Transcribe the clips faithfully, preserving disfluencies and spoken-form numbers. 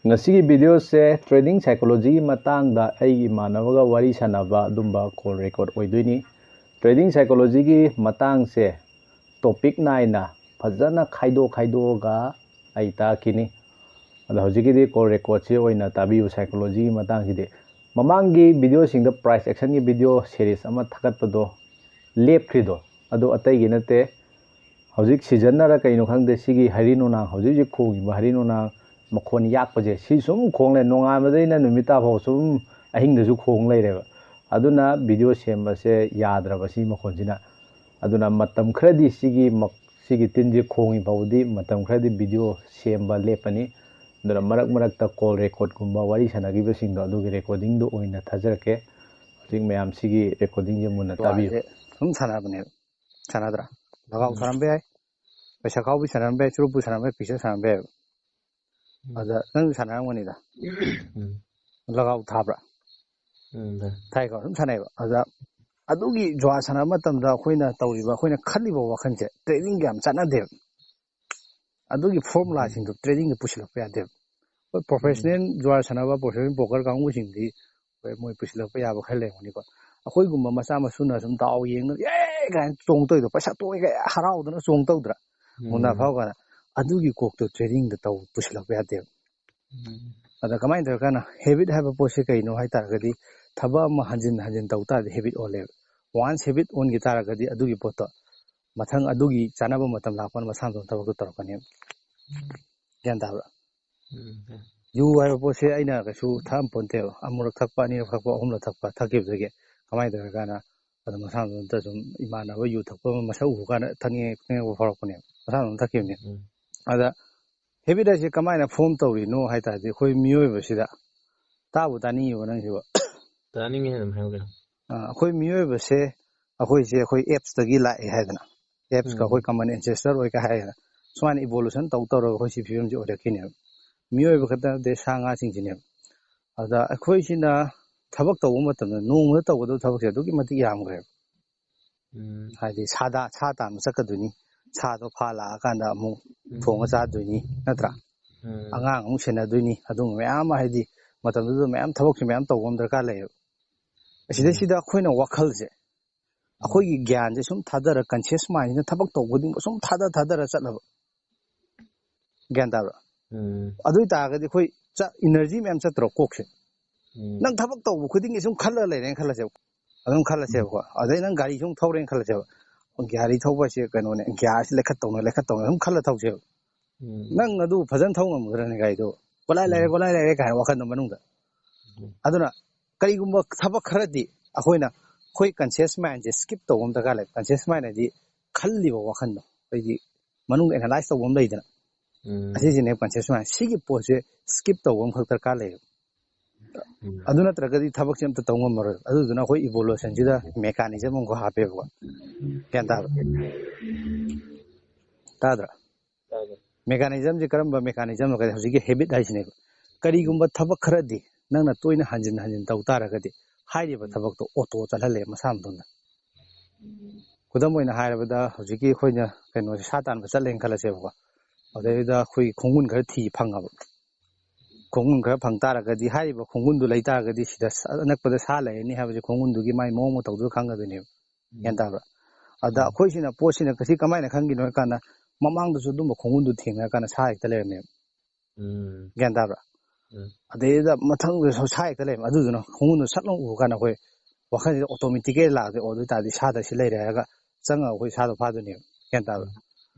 ꯉꯁꯤꯒꯤ ꯚꯤꯗꯤꯑꯣꯁꯦ ꯇ꯭ꯔꯦꯗꯤꯡ ꯁꯥꯏꯀꯣꯂꯣꯖꯤꯒꯤ ꯃꯇꯥꯡꯗ ꯑꯩꯒꯤ ꯏꯃꯥꯟꯅꯕꯒ ꯋꯥꯔꯤ ꯁꯥꯟꯅꯕ ꯑꯗꯨꯝꯕ ꯀꯣꯜ ꯔꯦꯀꯣꯔꯠ ꯑꯣꯏꯗꯣꯏꯅꯤ꯫ ꯇ꯭ꯔꯦꯗꯤꯡ ꯁꯥꯏꯀꯣꯂꯣꯖꯤꯒꯤ ꯃꯇꯥꯡꯁꯦ ꯇꯣꯄꯤꯛ ꯅꯥꯏꯅ ꯐꯖꯅ ꯈꯥꯏꯗꯣꯛ ꯈꯥꯏꯗꯣꯛꯑꯒ ꯑꯩ ꯇꯥꯛꯈꯤꯅꯤ꯫ ꯑꯗꯣ ꯍꯧꯖꯤꯛꯀꯤꯗꯤ ꯀꯣꯜ ꯔꯦꯀꯣꯔꯠꯁꯤ ꯑꯣꯏꯅ ꯇꯥꯕꯤꯌꯨ꯫ ꯁꯥꯏꯀꯣꯂꯣꯖꯤꯒꯤ ꯃꯇꯥꯡꯁꯤꯗꯤ ꯃꯃꯥꯡꯒꯤ ꯚꯤꯗꯤꯑꯣꯁꯤꯡꯗ, ꯄ꯭ꯔꯥꯏꯁ ꯑꯦꯛꯁꯟꯒꯤ ꯚꯤꯗꯤꯑꯣ ꯁꯦꯔꯤꯁ ꯑꯃ ꯊꯥꯒꯠꯄꯗꯣ ꯂꯦꯞꯈ꯭ꯔꯤꯗꯣ, ꯑꯗꯨ ꯑꯇꯩꯒꯤ ꯅꯠꯇꯦ꯫ ꯍꯧꯖꯤꯛ ꯁꯤꯖꯟꯅꯔ ꯀꯩꯅꯣ ꯈꯪꯗꯦ, ꯁꯤꯒꯤ ꯍꯔꯤ ꯅꯣꯡꯅꯥꯡ, ꯍꯧꯖꯤꯛ ꯍꯧꯖꯤꯛ ꯈꯣꯡꯉꯤꯕ ꯍꯔꯤ ꯅꯣꯡꯅꯥꯡ ꯃꯈꯣꯟ ꯌꯥꯛꯄꯁꯦ, ꯁꯤ ꯁꯨꯝ ꯈꯣꯡ ꯂꯩ, ꯅꯣꯡꯉꯥꯟꯕꯗꯩꯅ ꯅꯨꯃꯤꯠ ꯇꯥꯐꯥꯎ ꯁꯨꯝ ꯑꯍꯤꯡꯗꯁꯨ ꯈꯣꯡ ꯂꯩꯔꯦꯕ꯫ ꯑꯗꯨꯅ ꯚꯤꯗꯤꯑꯣ ꯁꯦꯝꯕꯁꯦ ꯌꯥꯗ꯭ꯔꯕ ꯁꯤ ꯃꯈꯣꯟꯁꯤꯅ꯫ ꯑꯗꯨꯅ ꯃꯇꯝ ꯈꯔꯗꯤ ꯁꯤꯒꯤ ꯃ-, ꯁꯤꯒꯤ ꯇꯤꯟꯁꯦ ꯈꯣꯡꯉꯤ ꯐꯥꯎꯕꯗꯤ ꯃꯇꯝ ꯈꯔꯗꯤ ꯚꯤꯗꯤꯑꯣ ꯁꯦꯝꯕ ꯂꯦꯞꯄꯅꯤ꯫ ꯑꯗꯨꯅ ꯃꯔꯛ ꯃꯔꯛꯇ ꯀꯣꯜ ꯔꯦꯀꯣꯔꯠꯀꯨꯝꯕ, ꯋꯥꯔꯤ ꯁꯥꯟꯅꯈꯤꯕꯁꯤꯡꯗꯣ, ꯑꯗꯨꯒꯤ ꯔꯦꯀꯣꯔꯗꯤꯡꯗꯣ ꯑꯣꯏꯅ ꯊꯥꯖꯔꯛꯀꯦ꯫ ꯍꯧꯖꯤꯛ ꯃꯌꯥꯝ ꯁꯤꯒꯤ ꯔꯦꯀꯣꯔꯗꯤꯡꯁꯦ ꯃꯨꯟꯅ ꯇꯥꯕꯤꯌꯨ꯫ ꯋꯥꯁꯦ ꯁꯨꯝ ꯁꯥꯟꯅꯕꯅꯦꯕ꯫ ꯁꯥꯟꯅꯗ꯭ꯔꯥ? ꯂꯒꯥꯎ ꯎꯝ꯫ ꯁꯥꯟꯅꯔꯝꯕ ꯌꯥꯏ, ꯄꯩꯁꯥ ꯈꯥꯎꯕꯤ ꯁꯥꯟꯅꯔꯝꯕ ꯌꯥꯏ, ꯆꯨꯔꯨꯞꯄꯨ ꯁꯥꯟꯅꯔꯝꯕ ꯌꯥꯏ, ꯄꯤꯁ ꯁꯥꯟꯅꯔꯝꯕ ꯌꯥꯏꯕ꯫ ꯎꯝ꯫ ꯑꯗ ꯅꯪꯁꯨ ꯁꯥꯟꯅꯔꯝꯒꯅꯤꯗ꯫ ꯎꯝ꯫ ꯂꯒꯥꯎ ꯊꯥꯕ꯭ꯔꯥ? ꯎꯝ, ꯊꯥꯏ꯫ ꯊꯥꯏꯀꯣ, ꯑꯗꯨꯝ ꯁꯥꯟꯅꯩꯕ꯫ ꯑꯗ ꯑꯗꯨꯒꯤ ꯖꯨꯋꯥ ꯁꯥꯟꯅꯕ ꯃꯇꯝꯗ ꯑꯩꯈꯣꯏꯅ ꯇꯧꯔꯤꯕ, ꯑꯩꯈꯣꯏꯅ ꯈꯜꯂꯤꯕ ꯋꯥꯈꯜꯁꯦ ꯇ꯭ꯔꯦꯗꯤꯡꯒ ꯌꯥꯝ ꯆꯠꯅꯗꯦꯕ꯫ ꯑꯗꯨꯒꯤ ꯐꯣꯔꯃꯨꯂꯥꯁꯤꯡꯗꯣ ꯇ꯭ꯔꯦꯗꯤꯡꯗ ꯄꯨꯁꯤꯜꯂꯛꯄ ꯌꯥꯗꯦꯕ꯫ ꯍꯣꯏ, ꯄ꯭ꯔꯣꯐꯦꯁꯅꯦꯜ ꯖꯨꯋꯥ ꯁꯥꯟꯅꯕ, ꯄ꯭ꯔꯣꯐꯦꯁꯅꯦꯜ ꯄꯣꯀꯔ ꯀꯥꯡꯕꯨꯁꯤꯡꯗꯤ ꯍꯣꯏ, ꯃꯣꯏ ꯄꯨꯁꯤꯜꯂꯛꯄ ꯌꯥꯕ ꯈꯔ ꯂꯩꯔꯝꯒꯅꯤꯀꯣ꯫ ꯑꯩꯈꯣꯏꯒꯨꯝꯕ ꯃꯆꯥ ꯃꯁꯨꯅ ꯁꯨꯝ ꯗꯥꯎ ꯌꯦꯡꯉꯒ "ꯑꯦ!" ꯀꯥꯏꯅ ꯆꯣꯡ ꯇꯧꯔꯤꯗꯣ, ꯄꯩꯁꯥ ꯇꯣꯛꯑꯦ ꯀꯥꯏ ꯍꯔꯥꯎꯗꯅ ꯆꯣꯡ ꯇꯧꯗ꯭ꯔꯥ? ꯎꯝ꯫ ꯃꯨꯟꯅ ꯐꯥꯎ ꯀꯥꯟꯗ ꯑꯗꯨꯒꯤ ꯀꯣꯛꯇꯣ ꯇ꯭ꯔꯦꯗꯤꯡꯗ ꯇꯧ ꯄꯨꯁꯤꯜꯂꯛꯄ ꯌꯥꯗꯦꯕ꯫ ꯎꯝ꯫ ꯑꯗ ꯀꯃꯥꯏꯅ ꯇꯧꯔꯀꯥꯟꯗ ꯍꯦꯕꯤꯠ ꯍꯥꯏꯕ ꯄꯣꯠꯁꯦ ꯀꯩꯅꯣ ꯍꯥꯏ ꯇꯥꯔꯒꯗꯤ, ꯊꯕꯛ ꯑꯃ ꯍꯟꯖꯤꯟ ꯍꯟꯖꯤꯟ ꯇꯧ ꯇꯥꯔꯗꯤ ꯍꯦꯕꯤꯠ ꯑꯣꯜꯂꯦꯕ꯫ ꯋꯥꯟꯁ ꯍꯦꯕꯤꯠ ꯑꯣꯟꯈꯤ ꯇꯥꯔꯒꯗꯤ ꯑꯗꯨꯒꯤ ꯄꯣꯠꯇꯣ ꯃꯊꯪ ꯑꯗꯨꯒꯤ ꯆꯥꯅꯕ ꯃꯇꯝ ꯂꯥꯛꯄ ꯀꯥꯟꯗ ꯃꯁꯥ ꯃꯊꯟꯇ ꯊꯕꯛꯇꯣ ꯇꯧꯔꯛꯀꯅꯦꯕ꯫ ꯎꯝ꯫ ꯒ꯭ꯌꯥꯟ ꯇꯥꯕ꯭ꯔꯥ? ꯎꯝ, ꯎꯝ꯫ ꯌꯨ ꯍꯥꯏꯕ ꯄꯣꯠꯁꯦ ꯑꯩꯅ ꯀꯩꯁꯨ ꯊꯛꯑꯝ ꯄꯣꯟꯇꯦꯕ꯫ ꯑꯃꯨꯔꯛ ꯊꯛꯄ, ꯑꯅꯤꯔꯛ ꯊꯛꯄ, ꯑꯍꯨꯝꯂꯛ ꯊꯛꯄ, ꯊꯛꯈꯤꯕꯗꯒꯤ ꯀꯃꯥꯏꯅ ꯇꯧꯔꯀꯥꯟꯗ ꯑꯗꯨꯝ ꯃꯁꯥ ꯃꯊꯟꯇ ꯁꯨꯝ ꯏꯃꯥꯟꯅꯕ ꯌꯨ ꯊꯛꯄ ꯑꯃ ꯃꯁꯛ ꯎꯕ ꯀꯥꯟꯗ ꯊꯛꯅꯤꯡꯉꯦ, ꯊꯛꯅꯤꯡꯉꯛꯄ ꯐꯥꯎꯔꯛꯄꯅꯦꯕ꯫ ꯃꯁꯥ ꯃꯊꯟꯇ ꯊꯛꯈꯤꯕꯅꯦꯕ꯫ ꯎꯝ꯫ ꯑꯗ ꯍꯦꯕꯤꯠ ꯍꯥꯏꯁꯦ ꯀꯃꯥꯏꯅ ꯐꯣꯝ ꯇꯧꯔꯤꯅꯣ ꯍꯥꯏ ꯇꯥꯔꯗꯤ, ꯑꯩꯈꯣꯏ ꯃꯤꯑꯣꯏꯕꯁꯤꯗ, ꯇꯥꯕꯨ ꯇꯥꯅꯤꯡꯉꯤꯕ ꯅꯪꯁꯤꯕꯣ? ꯇꯥꯅꯤꯡꯉꯦ, ꯑꯗꯨꯝ ꯍꯥꯏꯌꯨ ꯀꯩꯅꯣ꯫ ꯑ, ꯑꯩꯈꯣꯏ ꯃꯤꯑꯣꯏꯕꯁꯦ, ꯑꯩꯈꯣꯏꯁꯦ ꯑꯩꯈꯣꯏ ꯑꯦꯞꯁꯇꯒꯤ ꯂꯥꯛꯑꯦ ꯍꯥꯏꯗꯅ, ꯑꯦꯞꯁꯀ ꯎꯝ꯫ ꯑꯩꯈꯣꯏ ꯀꯃꯟ ꯑꯦꯟꯁꯦꯁꯇꯔ ꯑꯣꯏ ꯀꯥꯏ ꯍꯥꯏꯗꯅ, ꯁꯨꯃꯥꯏꯅ ꯏꯕꯣꯂꯨꯁꯟ ꯇꯧ ꯇꯧꯔꯒ ꯑꯩꯈꯣꯏ ꯁꯤ ꯐꯤꯕꯝꯁꯤ ꯑꯣꯏꯔꯛꯈꯤꯅꯦꯕ꯫ ꯃꯤꯑꯣꯏꯕ ꯈꯛꯇ ꯅꯠꯇꯦ, ꯁꯥ ꯉꯥꯁꯤꯡꯁꯤꯅꯦꯕ꯫ ꯑꯗ ꯑꯩꯈꯣꯏꯁꯤꯅ ꯊꯕꯛ ꯇꯧꯕ ꯃꯇꯝꯗ ꯅꯣꯡꯃꯗ ꯇꯧꯒꯗꯕ ꯊꯕꯛꯁꯦ ꯑꯗꯨꯛꯀꯤ ꯃꯇꯤꯛ ꯌꯥꯝꯈ꯭ꯔꯦꯕ꯫ ꯎꯝ꯫ ꯍꯥꯏꯗꯤ ꯁꯥꯗ-, ꯁꯥ ꯇꯥꯟꯕ ꯆꯠꯀꯗꯣꯏꯅꯤ, ꯁꯥꯗꯣ ꯐꯥ ꯂꯥꯛꯑꯀꯥꯟꯗ ꯑꯃꯨꯛ ꯎꯝ꯫ ꯊꯣꯡꯉ ꯆꯥꯗꯣꯏꯅꯤ, ꯅꯠꯇ꯭ꯔꯥ? ꯎꯝ꯫ ꯑꯉꯥꯡ ꯑꯃꯨꯛ ꯁꯦꯟꯅꯗꯣꯏꯅꯤ, ꯑꯗꯨꯝꯕ ꯃꯌꯥꯝ ꯑꯃ, ꯍꯥꯏꯗꯤ ꯃꯇꯝꯗꯨꯗ ꯃꯌꯥꯝ, ꯊꯕꯛꯁꯦ ꯃꯌꯥꯝ ꯇꯧꯕ ꯑꯃ ꯗꯔꯀꯥꯔ ꯂꯩꯌꯦꯕ꯫ ꯑꯁꯤꯗꯩꯁꯤꯗ ꯑꯩꯈꯣꯏꯅ ꯋꯥꯈꯜꯁꯦ, ꯑꯩꯈꯣꯏꯒꯤ ꯒ꯭ꯌꯥꯟꯁꯦ ꯁꯨꯝ ꯊꯥꯗꯔ, conscious mindꯁꯤꯅ ꯊꯕꯛ ꯇꯧꯕ ꯈꯨꯗꯤꯡꯃꯛ ꯁꯨꯝ ꯊꯥꯗ ꯊꯥꯗꯔ ꯆꯠꯂꯕ, ꯒ꯭ꯌꯥꯟ ꯇꯥꯕ꯭ꯔꯥ? ꯎꯝ꯫ ꯑꯗꯨ ꯑꯣꯏꯇꯥꯔꯒꯗꯤ ꯑꯩꯈꯣꯏ energy ꯃꯌꯥꯝ ꯆꯠꯇ꯭ꯔꯣ ꯀꯣꯛꯁꯦ? ꯎꯝ꯫ ꯅꯪ ꯊꯕꯛ ꯇꯧꯕ ꯈꯨꯗꯤꯡꯒꯤ ꯁꯨꯝ ꯈꯜꯂ ꯂꯩꯔꯦꯅ ꯈꯜꯂꯁꯦꯕ, ꯑꯗꯨꯝ ꯈꯜꯂꯁꯦꯕꯀꯣ꯫ ꯑꯗꯩ ꯅꯪ ꯒꯥꯔꯤ ꯁꯨꯝ ꯊꯧꯔꯦꯅ ꯈꯜꯂꯁꯦꯕ, ꯒꯥꯔꯤ ꯊꯧꯕ ꯍꯥꯏꯁꯦ ꯀꯩꯅꯣꯅꯦ, ꯒ꯭ꯌꯥꯔꯁꯦ ꯂꯩꯈꯠꯇꯧꯅ ꯂꯩꯈꯠꯇꯧꯅ ꯁꯨꯝ ꯈꯜꯂ ꯊꯧꯁꯦꯕ꯫ ꯎꯝ꯫ ꯅꯪ ꯑꯗꯨ ꯐꯖꯅ ꯊꯧ ꯉꯝꯒꯗ꯭ꯔꯅꯦ ꯒꯥꯔꯤꯗꯣ? ꯀꯣꯂꯥꯏ ꯂꯩꯔꯦ, ꯎꯝ꯫ ꯀꯣꯂꯥꯏ ꯂꯩꯔꯦ ꯀꯥꯏꯅ ꯋꯥꯈꯜꯗꯣ ꯃꯅꯨꯡꯗ꯫ ꯎꯝ꯫ ꯑꯗꯨꯅ ꯀꯔꯤꯒꯨꯝꯕ ꯊꯕꯛ ꯈꯔꯗꯤ ꯑꯩꯈꯣꯏꯅ, ꯑꯩꯈꯣꯏ conscious mindꯁꯦ skip ꯇꯧꯕ ꯑꯃ ꯗꯔꯀꯥꯔ ꯂꯩ꯫ Conscious mind ꯍꯥꯏꯗꯤ ꯈꯜꯂꯤꯕ ꯋꯥꯈꯜꯗꯣ, ꯑꯩꯈꯣꯏꯒꯤ ꯃꯅꯨꯡꯗ analyze ꯇꯧꯕ ꯑꯃ ꯂꯩꯗꯅ, ꯎꯝ꯫ ꯑꯁꯤꯁꯤꯅꯦ conscious mind꯫ ꯁꯤꯒꯤ ꯄꯣꯠꯁꯦ skip ꯇꯧꯕ ꯑꯃꯈꯛ ꯗꯔꯀꯥꯔ ꯂꯩꯌꯦꯕ꯫ ꯎꯝ꯫ ꯑꯗꯨ ꯅꯠꯇ꯭ꯔꯒꯗꯤ ꯊꯕꯛꯁꯦ ꯑꯝꯇ ꯇꯧ ꯉꯝꯃꯔꯣꯏ꯫ ꯑꯗꯨꯗꯨꯅ ꯑꯩꯈꯣꯏ evolutionꯁꯤꯗ mechanism ꯑꯃꯈꯛ ꯍꯥꯞꯄꯦꯕꯀꯣ꯫ ꯒ꯭ꯌꯥꯟ ꯇꯥꯕ꯭ꯔꯥ? ꯇꯥꯗ꯭ꯔꯥ? ꯇꯥꯏ꯫ Mechanismꯁꯦ ꯀꯔꯝꯕ mechanismꯅꯣ? ꯍꯧꯖꯤꯛꯀꯤ habit ꯍꯥꯏꯁꯤꯅꯦꯕ꯫ ꯀꯔꯤꯒꯨꯝꯕ ꯊꯕꯛ ꯈꯔꯗꯤ ꯅꯪꯅ ꯇꯣꯏꯅ ꯍꯟꯖꯤꯟ ꯍꯟꯖꯤꯟ ꯇꯧ ꯇꯥꯔꯒꯗꯤ, ꯍꯥꯏꯔꯤꯕ ꯊꯕꯛꯇꯣ auto ꯆꯠꯍꯜꯂꯦ ꯃꯁꯥ ꯃꯇꯣꯝꯗ꯫ ꯈꯨꯗꯝ ꯑꯣꯏꯅ ꯍꯥꯏꯔꯕꯗ, ꯍꯧꯖꯤꯛꯀꯤ ꯑꯩꯈꯣꯏꯅ ꯀꯩꯅꯣꯁꯦ, ꯁꯥ ꯇꯥꯟꯕ ꯆꯠꯂꯦꯅ ꯈꯜꯂꯁꯦꯕꯀꯣ꯫ ꯑꯗꯩꯗꯨꯗ ꯑꯩꯈꯣꯏ ꯈꯣꯡꯒꯨꯟ ꯈꯔ ꯊꯤ ꯐꯪꯉꯕ꯫ ꯈꯣꯡꯒꯨꯟ ꯈꯔ ꯐꯪ ꯇꯥꯔꯒꯗꯤ, ꯍꯥꯏꯔꯤꯕ ꯈꯣꯡꯒꯨꯟꯗꯨ ꯂꯩ ꯇꯥꯔꯒꯗꯤ, ꯁꯤꯗ ꯁ-, ꯑꯅꯛꯄꯗ ꯁꯥ ꯂꯩꯔꯅꯤ ꯍꯥꯏꯕꯁꯦ ꯈꯣꯡꯒꯨꯟꯗꯨꯒꯤ ꯃꯥꯏ ꯃꯑꯣꯡ ꯃꯇꯧꯗꯨ ꯈꯪꯒꯗꯣꯏꯅꯦꯕ꯫ ꯒ꯭ꯌꯥꯟ ꯇꯥꯕ꯭ꯔꯥ? ꯑꯗ ꯎꯝ꯫ ꯑꯩꯈꯣꯏꯁꯤꯅ, ꯄꯣꯠꯁꯤꯅ ꯀꯁꯤ ꯀꯃꯥꯏꯅ ꯈꯪꯒꯤꯅꯣ ꯍꯥꯏ ꯀꯥꯟꯗ, ꯃꯃꯥꯡꯗꯁꯨ ꯑꯗꯨꯝꯕ ꯈꯣꯡꯒꯨꯟꯗꯨ ꯊꯦꯡꯅꯔ ꯀꯥꯟꯗ ꯁꯥ ꯍꯦꯛꯇ ꯂꯩꯔꯝꯃꯦꯕ꯫ ꯎꯝ꯫ ꯒ꯭ꯌꯥꯟ ꯇꯥꯕ꯭ꯔꯥ? ꯎꯝ꯫ ꯑꯗꯩꯗ ꯃꯊꯪꯗꯁꯨ ꯁꯥ ꯍꯦꯛꯇ ꯂꯩꯔꯝꯃꯦ꯫ ꯑꯗꯨꯗꯨꯅ ꯈꯣꯡꯒꯨꯟꯗꯣ ꯁꯠ ꯂꯥꯎ ꯎꯕ ꯀꯥꯟꯗ ꯑꯩꯈꯣꯏ ꯋꯥꯈꯜꯁꯤꯗ automatically ꯂꯥꯛꯑꯒ, "ꯑꯣ, ꯑꯗꯨ ꯑꯣꯏ ꯇꯥꯔꯗꯤ ꯁꯥꯗ ꯁꯤ ꯂꯩꯔꯦ" ꯍꯥꯏꯔꯒ ꯆꯪꯉꯒ ꯑꯩꯈꯣꯏ ꯁꯥꯗꯣ ꯐꯥꯗꯣꯏꯅꯦꯕ꯫ ꯒ꯭ꯌꯥꯟ ꯇꯥꯕ꯭ꯔꯥ?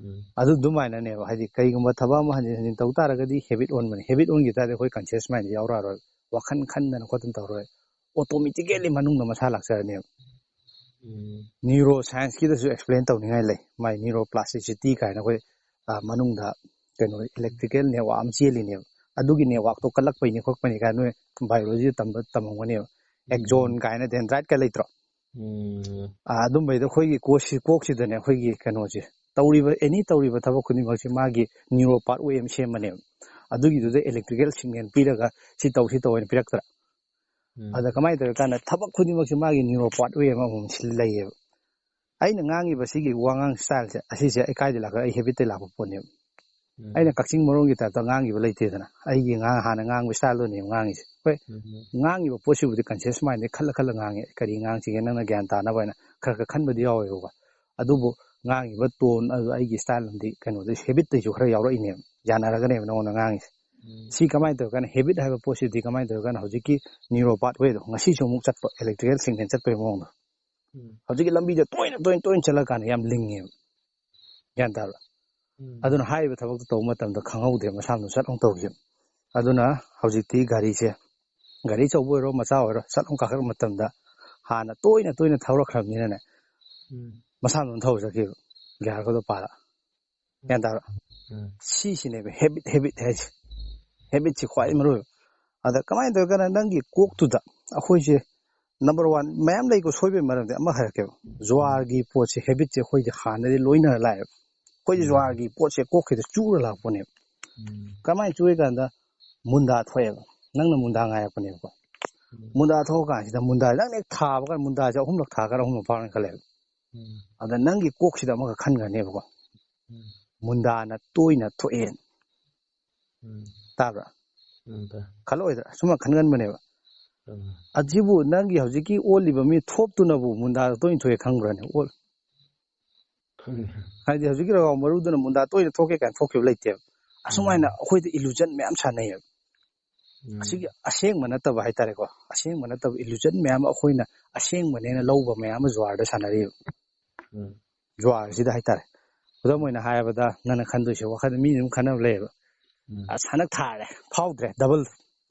ꯎꯝ꯫ ꯑꯗꯨ ꯑꯗꯨꯃꯥꯏꯅꯅꯦꯕ, ꯍꯥꯏꯗꯤ ꯀꯩꯒꯨꯝꯕ ꯊꯕꯛ ꯑꯃ ꯍꯟꯖꯤꯟ ꯍꯟꯖꯤꯟ ꯇꯧ ꯇꯥꯔꯒꯗꯤ habit ꯑꯣꯟꯕꯅꯦ꯫ Habit ꯑꯣꯟꯈꯤ ꯇꯥꯔꯗꯤ ꯑꯩꯈꯣꯏ conscious mind ꯌꯥꯎꯔꯛꯑꯔꯣꯏ꯫ ꯋꯥꯈꯜ ꯈꯟꯗꯅ ꯈꯣꯠꯇꯅ ꯇꯧꯔꯣꯏ꯫ Automatically ꯃꯅꯨꯡꯗ ꯃꯁꯥ ꯂꯥꯛꯆꯔꯅꯦꯕ꯫ ꯎꯝ꯫ Neuroscienceꯀꯤꯗꯁꯨ explain ꯇꯧꯅꯤꯡꯉꯥꯏ ꯂꯩ꯫ ꯃꯥꯏ neuroplasticity ꯀꯥꯏꯅ ꯑꯩꯈꯣꯏ, ꯑ, ꯃꯅꯨꯡꯗ ꯀꯩꯅꯣ, electrical network ꯑꯃ ꯆꯦꯜꯂꯤꯅꯦꯕ꯫ ꯑꯗꯨꯒꯤ networkꯇꯣ ꯀꯜꯂꯛꯄꯩꯅꯦ ꯈꯣꯠꯄꯩꯅꯦ ꯀꯥꯏꯅ ꯅꯣꯏ biologyꯗ ꯇꯝꯕ, ꯇꯝꯃꯝꯒꯅꯦꯕ꯫ Axon ꯀꯥꯏꯅ, dendriteꯀ ꯂꯩꯇ꯭ꯔꯣ? ꯎꯝ꯫ ꯑ, ꯑꯗꯨꯝꯕꯩꯗ ꯑꯩꯈꯣꯏꯒꯤ ꯀꯣꯛꯁꯤ-, ꯀꯣꯛꯁꯤꯗꯅꯦ ꯑꯩꯈꯣꯏꯒꯤ ꯀꯩꯅꯣꯁꯦ, ꯇꯧꯔꯤꯕ, any ꯇꯧꯔꯤꯕ ꯊꯕꯛ ꯈꯨꯗꯤꯡꯃꯛꯁꯤ ꯃꯥꯒꯤ neural pathway ꯑꯃ ꯁꯦꯝꯕꯅꯦꯕ꯫ ꯑꯗꯨꯒꯤꯗꯨꯗ electrical signal ꯄꯤꯔꯒ ꯁꯤ ꯇꯧ, ꯁꯤ ꯇꯧ ꯍꯥꯏꯅ ꯄꯤꯔꯛꯇ꯭ꯔꯥ? ꯎꯝ꯫ ꯑꯗ ꯀꯃꯥꯏꯅ ꯇꯧꯔꯀꯥꯟꯗ ꯊꯕꯛ ꯈꯨꯗꯤꯡꯃꯛꯁꯤ ꯃꯥꯒꯤ neural pathway ꯑꯃ ꯑꯃꯃꯝ ꯁꯤ ꯂꯩꯌꯦꯕ꯫ ꯑꯩꯅ ꯉꯥꯡꯉꯤꯕ ꯁꯤꯒꯤ ꯋꯥꯉꯥꯡ styleꯁꯦ, ꯑꯁꯤꯁꯦ ꯑꯩ ꯀꯥꯏꯗ ꯂꯥꯛꯀ-, ꯑꯩ habitꯇꯩ ꯂꯥꯛꯄ ꯄꯣꯠꯅꯦꯕ꯫ ꯑꯩꯅ ꯀꯛꯆꯤꯡ ꯃꯔꯣꯟꯒꯤ ꯇꯥꯏꯞꯇ ꯉꯥꯡꯈꯤꯕ ꯂꯩꯇꯦꯗꯅ, ꯑꯩꯒꯤ ꯉꯥꯡ ꯍꯥꯟꯅ ꯉꯥꯡꯕ ꯏꯁꯇꯥꯏꯜꯗꯨꯅꯦꯕ ꯉꯥꯡꯉꯤꯁꯦ꯫ ꯍꯣꯏ, ꯉꯥꯡꯉꯤꯕ ꯄꯣꯠꯁꯤꯕꯨꯗꯤ ꯀꯟꯁꯤꯌꯁ ꯃꯥꯏꯟꯗꯩ ꯈꯜꯂ ꯈꯜꯂ ꯉꯥꯡꯉꯦ, ꯀꯔꯤ ꯉꯥꯡꯁꯤꯒꯦ ꯅꯪꯅ ꯒ꯭ꯌꯥꯟ ꯇꯥꯅꯕ ꯍꯥꯏꯅ ꯈꯔ ꯈꯔ ꯈꯟꯕꯗꯤ ꯌꯥꯎꯋꯦꯕꯀꯣ꯫ ꯑꯗꯨꯕꯨ ꯉꯥꯡꯉꯤꯕ ꯇꯣꯟ ꯑꯗꯨ ꯑꯩꯒꯤ ꯏꯁꯇꯥꯏꯜ ꯑꯃꯗꯤ ꯀꯩꯅꯣꯗꯤ ꯍꯦꯕꯤꯠꯇꯩꯁꯨ ꯈꯔ ꯌꯥꯎꯔꯛꯏꯅꯦꯕ, ꯌꯥꯅꯔꯒꯅꯦꯕ ꯅꯉꯣꯟꯗ ꯉꯥꯡꯉꯤꯁꯦ꯫ ꯁꯤ ꯀꯃꯥꯏꯅ ꯇꯧꯔꯀꯥꯟꯗ ꯍꯦꯕꯤꯠ ꯍꯥꯏꯕ ꯄꯣꯠꯁꯤꯗꯤ ꯀꯃꯥꯏꯅ ꯇꯧꯔꯀꯥꯟꯗ ꯍꯧꯖꯤꯛꯀꯤ ꯅ꯭ꯌꯨꯔꯣ ꯄꯥꯠꯋꯦꯗꯣ ꯉꯁꯤꯁꯨ ꯑꯃꯨꯛ ꯆꯠꯄ, ꯏꯂꯦꯛꯇ꯭ꯔꯤꯀꯦꯜ ꯁꯤꯒꯅꯦꯜ ꯆꯠꯄꯒꯤ ꯃꯑꯣꯡꯗꯣ꯫ ꯍꯧꯖꯤꯛꯀꯤ ꯂꯝꯕꯤꯗ ꯇꯣꯏꯅ ꯇꯣꯏꯅ ꯇꯣꯏꯅ ꯆꯠꯂꯀꯥꯟꯗ ꯌꯥꯝ ꯂꯤꯡꯉꯦꯕ, ꯒ꯭ꯌꯥꯟ ꯇꯥꯕ꯭ꯔꯥ? ꯑꯗꯨꯅ ꯍꯥꯏꯔꯤꯕ ꯊꯕꯛꯇꯣ ꯇꯧꯕ ꯃꯇꯝꯗ ꯈꯪꯍꯧꯗꯦ, ꯃꯁꯥ ꯃꯊꯟ ꯁꯠ ꯑꯃꯨꯛ ꯇꯧꯈꯤꯕ꯫ ꯑꯗꯨꯅ ꯍꯧꯖꯤꯛꯇꯤ ꯒꯥꯔꯤꯁꯦ, ꯒꯥꯔꯤ ꯑꯆꯧꯕ ꯑꯣꯏꯔꯣ ꯃꯆꯥ ꯑꯣꯏꯔꯣ, ꯁꯠ ꯑꯃꯨꯛ ꯀꯥꯈꯠꯂꯛꯄ ꯃꯇꯝꯗ ꯍꯥꯟꯅ ꯇꯣꯏꯅ ꯇꯣꯏꯅ ꯊꯧꯔꯛꯈ꯭ꯔꯕꯅꯤꯅꯅꯦ, ꯃꯁꯥ ꯃꯊꯟ ꯊꯧꯔ ꯆꯠꯈꯤꯕ, ꯒ꯭ꯌꯥꯔꯒꯗꯣ ꯄꯥꯜꯂ꯫ ꯒ꯭ꯌꯥꯟ ꯇꯥꯕ꯭ꯔꯥ? ꯁꯤꯁꯤꯅꯦꯕ ꯍꯦꯕꯤꯠ, ꯍꯦꯕꯤꯠ ꯍꯥꯏꯁꯦ꯫ ꯍꯦꯕꯤꯠꯁꯤ ꯈ꯭ꯋꯥꯏ ꯃꯔꯨ ꯑꯣꯏꯕ꯫ ꯑꯗ ꯀꯃꯥꯏꯅ ꯇꯧꯔꯒꯅ ꯅꯪꯒꯤ ꯀꯣꯛꯇꯨꯗ ꯑꯩꯈꯣꯏꯁꯦ, ꯅꯝꯕꯔ ꯋꯥꯟ, ꯃꯌꯥꯝ ꯂꯩꯀꯣ, ꯁꯣꯏꯕꯒꯤ ꯃꯔꯝꯗꯤ ꯑꯃ ꯍꯥꯏꯔꯛꯀꯦꯕ꯫ ꯖꯨꯋꯥꯔꯒꯤ ꯄꯣꯠꯁꯦ, ꯍꯦꯕꯤꯠꯁꯦ ꯑꯩꯈꯣꯏꯁꯦ ꯍꯥꯟꯅꯗꯤ ꯂꯣꯏꯅꯔ ꯂꯥꯛꯑꯦꯕ꯫ ꯑꯩꯈꯣꯏꯁꯦ ꯖꯨꯋꯥꯔꯒꯤ ꯄꯣꯠꯁꯦ ꯀꯣꯛꯁꯤꯗ ꯆꯨꯔ ꯂꯥꯛꯄꯅꯦꯕ꯫ ꯀꯃꯥꯏꯅ ꯆꯨꯏ ꯀꯥꯟꯗ ꯃꯨꯟꯗꯥ ꯊꯣꯛꯑꯦꯕ꯫ ꯅꯪꯅ ꯃꯨꯟꯗꯥ ꯉꯥꯏꯔꯛꯄꯅꯦꯕꯀꯣ꯫ ꯃꯨꯟꯗꯥ ꯊꯣꯛꯑꯀꯥꯟꯁꯤꯗ ꯃꯨꯟꯗꯥ ꯅꯪꯅ ꯍꯦꯛ ꯊꯥꯕꯒ ꯃꯨꯟꯗꯥꯁꯦ ꯑꯍꯨꯝꯂꯛ ꯊꯥꯒꯔ ꯑꯍꯨꯝꯂꯛ ꯐꯥꯎꯔꯅꯤ ꯈꯜꯂꯦꯕ꯫ ꯑꯗ ꯅꯪꯒꯤ ꯀꯣꯛꯁꯤꯗ ꯑꯃꯈꯛ ꯈꯟꯈ꯭ꯔꯅꯦꯕꯀꯣ, ꯃꯨꯟꯗꯥꯅ ꯇꯣꯏꯅ ꯊꯣꯛꯑꯦ꯫ ꯇꯥꯕ꯭ꯔꯥ? ꯈꯜꯂꯛꯑꯣꯏꯗ꯭ꯔꯥ? ꯁꯨꯝꯕ ꯈꯟꯒꯟꯕꯅꯦꯕ꯫ ꯑꯁꯤꯕꯨ ꯅꯪꯒꯤ ꯍꯧꯖꯤꯛꯀꯤ ꯑꯣꯜꯂꯤꯕ ꯃꯤ ꯊꯣꯞꯇꯨꯅꯕꯨ ꯃꯨꯟꯗꯥꯗ ꯇꯣꯏꯅ ꯊꯣꯛꯑꯦ ꯈꯪꯕ꯭ꯔꯅꯦ? ꯑꯣꯜ-, ꯍꯥꯏꯗꯤ ꯍꯧꯖꯤꯛꯀꯤ ꯔꯒꯥꯎ ꯃꯔꯨꯗꯨꯅ ꯃꯨꯟꯗꯥ ꯇꯣꯏꯅ ꯊꯣꯛꯀꯦ ꯀꯥꯏꯅ ꯊꯣꯛꯈꯤꯕ ꯂꯩꯇꯦꯕ꯫ ꯑꯁꯨꯃꯥꯏꯅ ꯑꯩꯈꯣꯏꯗ ꯏꯂꯨꯖꯟ ꯃꯌꯥꯝ ꯁꯥꯟꯅꯩꯌꯦꯕ꯫ ꯑꯁꯤꯒꯤ ꯑꯁꯦꯡꯕ ꯅꯠꯇꯕ ꯍꯥꯏꯇꯥꯔꯦꯀꯣ, ꯑꯁꯦꯡꯕ ꯅꯠꯇꯕ ꯏꯂꯨꯖꯟ ꯃꯌꯥꯝ ꯑꯃ ꯑꯩꯈꯣꯏꯅ ꯑꯁꯦꯡꯕꯅꯦꯅ ꯂꯧꯕ ꯃꯌꯥꯝ ꯑꯃ ꯖꯨꯋꯥꯔꯗ ꯁꯥꯟꯅꯔꯤꯕ꯫ ꯖꯨꯋꯥꯔꯁꯤꯗ ꯍꯥꯏꯇꯥꯔꯦ꯫ ꯈꯨꯗꯝ ꯑꯣꯏꯅ ꯍꯥꯏꯔꯕꯗ, ꯅꯪꯅ ꯈꯟꯗꯣꯏꯁꯦ, ꯋꯥꯈꯜꯗ ꯃꯤ ꯑꯗꯨꯝ ꯈꯟꯅꯕ ꯂꯩꯌꯦꯕ꯫ ꯑꯁ, ꯍꯟꯗꯛ ꯊꯥꯔꯦ, ꯐꯥꯎꯗ꯭ꯔꯦ, ꯗꯕꯜ,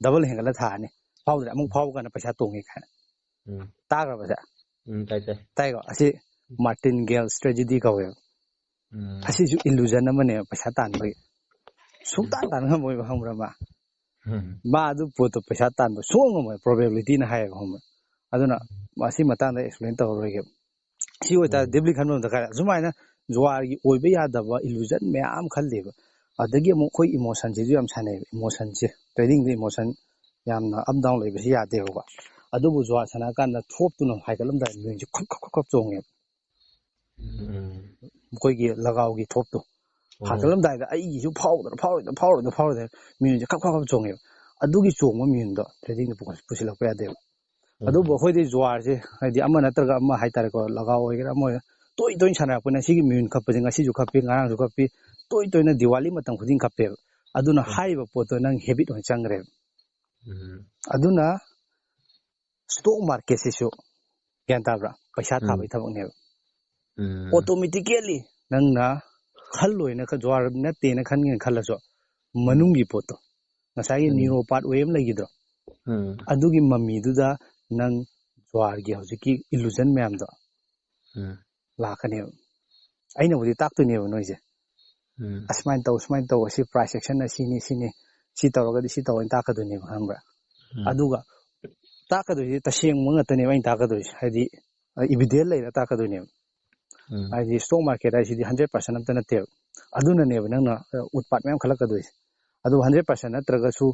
ꯗꯕꯜ ꯍꯦꯟꯒꯠꯂ ꯊꯥꯔꯅꯤ, ꯐꯥꯎꯗ꯭ꯔꯦ, ꯑꯃꯨꯛ ꯐꯥꯎꯕ ꯀꯥꯟꯗ ꯄꯩꯁꯥ ꯇꯣꯡꯉꯦ ꯀꯥꯏꯅ꯫ ꯎꯝ꯫ ꯇꯥꯈ꯭ꯔꯕꯁꯦ? ꯎꯝ, ꯇꯥꯏ, ꯇꯥꯏ꯫ ꯇꯥꯏꯀꯣ? ꯑꯁꯤ ꯃꯥꯔꯇꯤꯟꯒꯦꯜ ꯁ꯭ꯇ꯭ꯔꯦꯖꯤꯗꯤ ꯀꯧꯋꯦꯕ꯫ ꯎꯝ꯫ ꯑꯁꯤꯁꯨ ꯏꯂꯨꯖꯟ ꯑꯃꯅꯦꯕ ꯄꯩꯁꯥ ꯇꯥꯟꯕꯒꯤ꯫ ꯁꯨꯡꯇꯥꯟ ꯇꯥꯟ ꯉꯝꯃꯣꯏꯕ, ꯈꯪꯕ꯭ꯔꯥ ꯃꯥ? ꯎꯝ꯫ ꯃꯥ ꯑꯗꯨ ꯄꯣꯠꯇꯣ ꯄꯩꯁꯥ ꯇꯥꯟꯕ ꯁꯨꯡꯉꯝ ꯉꯝꯃꯣꯏ, ꯄ꯭ꯔꯣꯕꯦꯕꯤꯂꯤꯇꯤꯅ ꯍꯥꯏꯌꯦꯕ, ꯈꯪꯕ꯭ꯔꯥ? ꯑꯗꯨꯅ ꯃꯁꯤ ꯃꯇꯥꯡꯗ ꯑꯦꯛꯁꯄ꯭ꯂꯦꯟ ꯇꯧꯔꯔꯣꯏꯒꯦꯕ꯫ ꯁꯤ ꯑꯣꯏꯇꯥꯔꯗꯤ ꯎꯝ꯫ ꯗꯤꯞꯂꯤ ꯈꯟꯕ ꯑꯃ ꯗꯔꯀꯥꯔ ꯂꯩ꯫ ꯑꯁꯨꯃꯥꯏꯅ ꯖꯨꯋꯥꯔꯒꯤ ꯑꯣꯏꯕ ꯌꯥꯗꯕ ꯏꯂꯨꯖꯟ ꯃꯌꯥꯝ ꯈꯜꯂꯦꯕ꯫ ꯑꯗꯒꯤ ꯑꯃꯨꯛ ꯑꯩꯈꯣꯏ ꯏꯃꯣꯁꯟꯁꯤꯁꯨ ꯌꯥꯝ ꯁꯥꯟꯅꯩꯌꯦꯕ꯫ ꯏꯃꯣꯁꯟꯁꯦ, ꯇ꯭ꯔꯦꯗꯤꯡꯗ ꯏꯃꯣꯁꯟ ꯌꯥꯝꯅ ꯑꯞ ꯗꯥꯎꯟ ꯂꯩꯕꯁꯤ ꯌꯥꯗꯦꯕꯀꯣ꯫ ꯑꯗꯨꯕꯨ ꯖꯨꯋꯥꯔ ꯁꯥꯟꯅꯔꯀꯥꯟꯗ ꯊꯣꯞꯇꯨꯅ ꯍꯥꯏꯒꯠꯂꯝꯗꯥꯏ ꯃꯤꯍꯨꯟꯁꯦ ꯈꯞ ꯈꯞ ꯈꯞ ꯈꯞ ꯆꯣꯡꯉꯦꯕ꯫ ꯎꯝ꯫ ꯃꯈꯣꯏꯒꯤ ꯂꯒꯥꯎꯒꯤ ꯊꯣꯞꯇꯣ꯫ ꯐꯥꯒꯠꯂꯝꯗꯥꯏꯗ ꯑꯩꯒꯤꯁꯨ ꯐꯥꯎꯗ꯭ꯔꯥ ꯐꯥꯎꯔꯣꯏꯗ꯭ꯔꯥ ꯐꯥꯎꯔꯣꯏꯗ꯭ꯔꯥ ꯐꯥꯎꯔꯣꯏꯗ꯭ꯔꯥ ꯃꯤꯍꯨꯟꯁꯦ ꯈꯞ ꯈꯞ ꯈꯞ ꯆꯣꯡꯉꯦꯕ꯫ ꯑꯗꯨꯒꯤ ꯆꯣꯡꯕ ꯃꯤꯍꯨꯟꯗꯣ ꯇ꯭ꯔꯦꯗꯤꯡꯗ ꯄꯨꯁꯤꯜꯂꯛꯄ ꯌꯥꯗꯦꯕ꯫ ꯑꯗꯨꯕꯨ ꯑꯩꯈꯣꯏꯗꯤ ꯖꯨꯋꯥꯔꯁꯦ ꯍꯥꯏꯗꯤ ꯑꯃ ꯅꯠꯇ꯭ꯔꯒ ꯑꯃ ꯍꯥꯏꯇꯥꯔꯦꯀꯣ, ꯂꯒꯥꯎ ꯑꯣꯏꯒꯦꯔꯥ ꯑꯃ ꯑꯣꯏꯒꯦꯔꯥ, ꯇꯣꯏ ꯇꯣꯏꯅ ꯁꯥꯟꯅꯔꯛꯄꯅ ꯁꯤꯒꯤ ꯃꯤꯍꯨꯟ ꯈꯞꯄꯁꯦ ꯉꯁꯤꯁꯨ ꯈꯞꯄꯤ, ꯉꯔꯥꯡꯁꯨ ꯈꯞꯄꯤ, ꯇꯣꯏ ꯇꯣꯏꯅ ꯗꯤꯋꯥꯂꯤ ꯃꯇꯝ ꯈꯨꯗꯤꯡ ꯈꯞꯄꯦꯕ꯫ ꯑꯗꯨꯅ ꯎꯝ꯫ ꯍꯥꯏꯔꯤꯕ ꯄꯣꯠꯇꯣ ꯅꯪ ꯍꯦꯕꯤꯠ ꯑꯣꯏꯅ ꯆꯪꯈ꯭ꯔꯦꯕ꯫ ꯎꯝ꯫ ꯑꯗꯨꯅ ꯁ꯭ꯇꯣꯛ ꯃꯥꯔꯀꯦꯠꯁꯤꯁꯨ, ꯒ꯭ꯌꯥꯟ ꯇꯥꯕ꯭ꯔꯥ, ꯄꯩꯁꯥ ꯎꯝ꯫ ꯊꯥꯕꯒꯤ ꯊꯕꯛꯅꯦꯕ꯫ ꯎꯝ꯫ ꯑꯣꯇꯣꯃꯦꯇꯤꯀꯦꯜꯂꯤ ꯅꯪꯅ ꯈꯜꯂꯣꯏꯅ ꯈ-, ꯖ꯭ꯋꯥꯔ ꯅꯠꯇꯦꯅ ꯈꯟꯒꯦꯅ ꯈꯜꯂꯁꯨ, ꯎꯝ꯫ ꯃꯅꯨꯡꯒꯤ ꯄꯣꯠꯇꯣ, ꯉꯁꯥꯏꯒꯤ ꯎꯝ꯫ ꯅ꯭ꯌꯨꯔꯣ ꯄꯥꯠ ꯋꯦ ꯑꯃ ꯂꯩꯈꯤꯗ꯭ꯔꯣ? ꯎꯝ꯫ ꯑꯗꯨꯒꯤ ꯃꯃꯤꯗꯨꯗ ꯅꯪ ꯖ꯭ꯋꯥꯔꯒꯤ ꯍꯧꯖꯤꯛꯀꯤ ꯏꯂꯨꯖꯟ ꯃꯌꯥꯝꯗꯣ ꯎꯝ꯫ ꯂꯥꯛꯀꯅꯦꯕ꯫ ꯑꯩꯅꯕꯨꯗꯤ ꯇꯥꯛꯇꯣꯏꯅꯦꯕ ꯅꯣꯏꯁꯦ꯫ ꯎꯝ꯫ ꯑꯁꯨꯃꯥꯏꯅ ꯇꯧ, ꯁꯨꯃꯥꯏꯅ ꯇꯧ, ꯑꯁꯤ ꯄ꯭ꯔꯥꯏꯁ ꯑꯦꯛꯁꯟꯅ ꯁꯤꯅꯤ, ꯁꯤꯅꯤ, ꯁꯤ ꯇꯧꯔꯒꯗꯤ ꯁꯤ ꯇꯧꯑꯅ ꯇꯥꯛꯀꯗꯣꯏꯅꯦꯕ, ꯈꯪꯕ꯭ꯔꯥ? ꯎꯝ꯫ ꯑꯗꯨꯒ ꯇꯥꯛꯀꯗꯣꯏꯁꯦ ꯇꯁꯦꯡꯕ ꯉꯥꯛꯇꯅꯦꯕ ꯑꯩꯅ ꯇꯥꯛꯀꯗꯣꯏꯁꯦ, ꯍꯥꯏꯗꯤ ꯏꯕꯤꯗꯦꯟ ꯂꯩꯔ ꯇꯥꯛꯀꯗꯣꯏꯅꯦꯕ꯫ ꯎꯝ꯫ ꯍꯥꯏꯗꯤ ꯁ꯭ꯇꯣꯛ ꯃꯥꯔꯀꯦꯠ ꯍꯥꯏꯁꯤꯗꯤ ꯍꯟꯗ꯭ꯔꯦꯠ ꯄꯥꯔꯁꯦꯟ ꯑꯝꯇ ꯅꯠꯇꯦꯕ꯫ ꯑꯗꯨꯅꯅꯦꯕ ꯅꯪꯅ, ꯑ, ꯎꯠꯄꯥꯠ ꯃꯌꯥꯝ ꯈꯜꯂꯛꯀꯗꯣꯏꯁꯦ꯫ ꯑꯗꯨ ꯍꯟꯗ꯭ꯔꯦꯠ ꯄꯥꯔꯁꯦꯟ ꯅꯠꯇ꯭ꯔꯒꯁꯨ,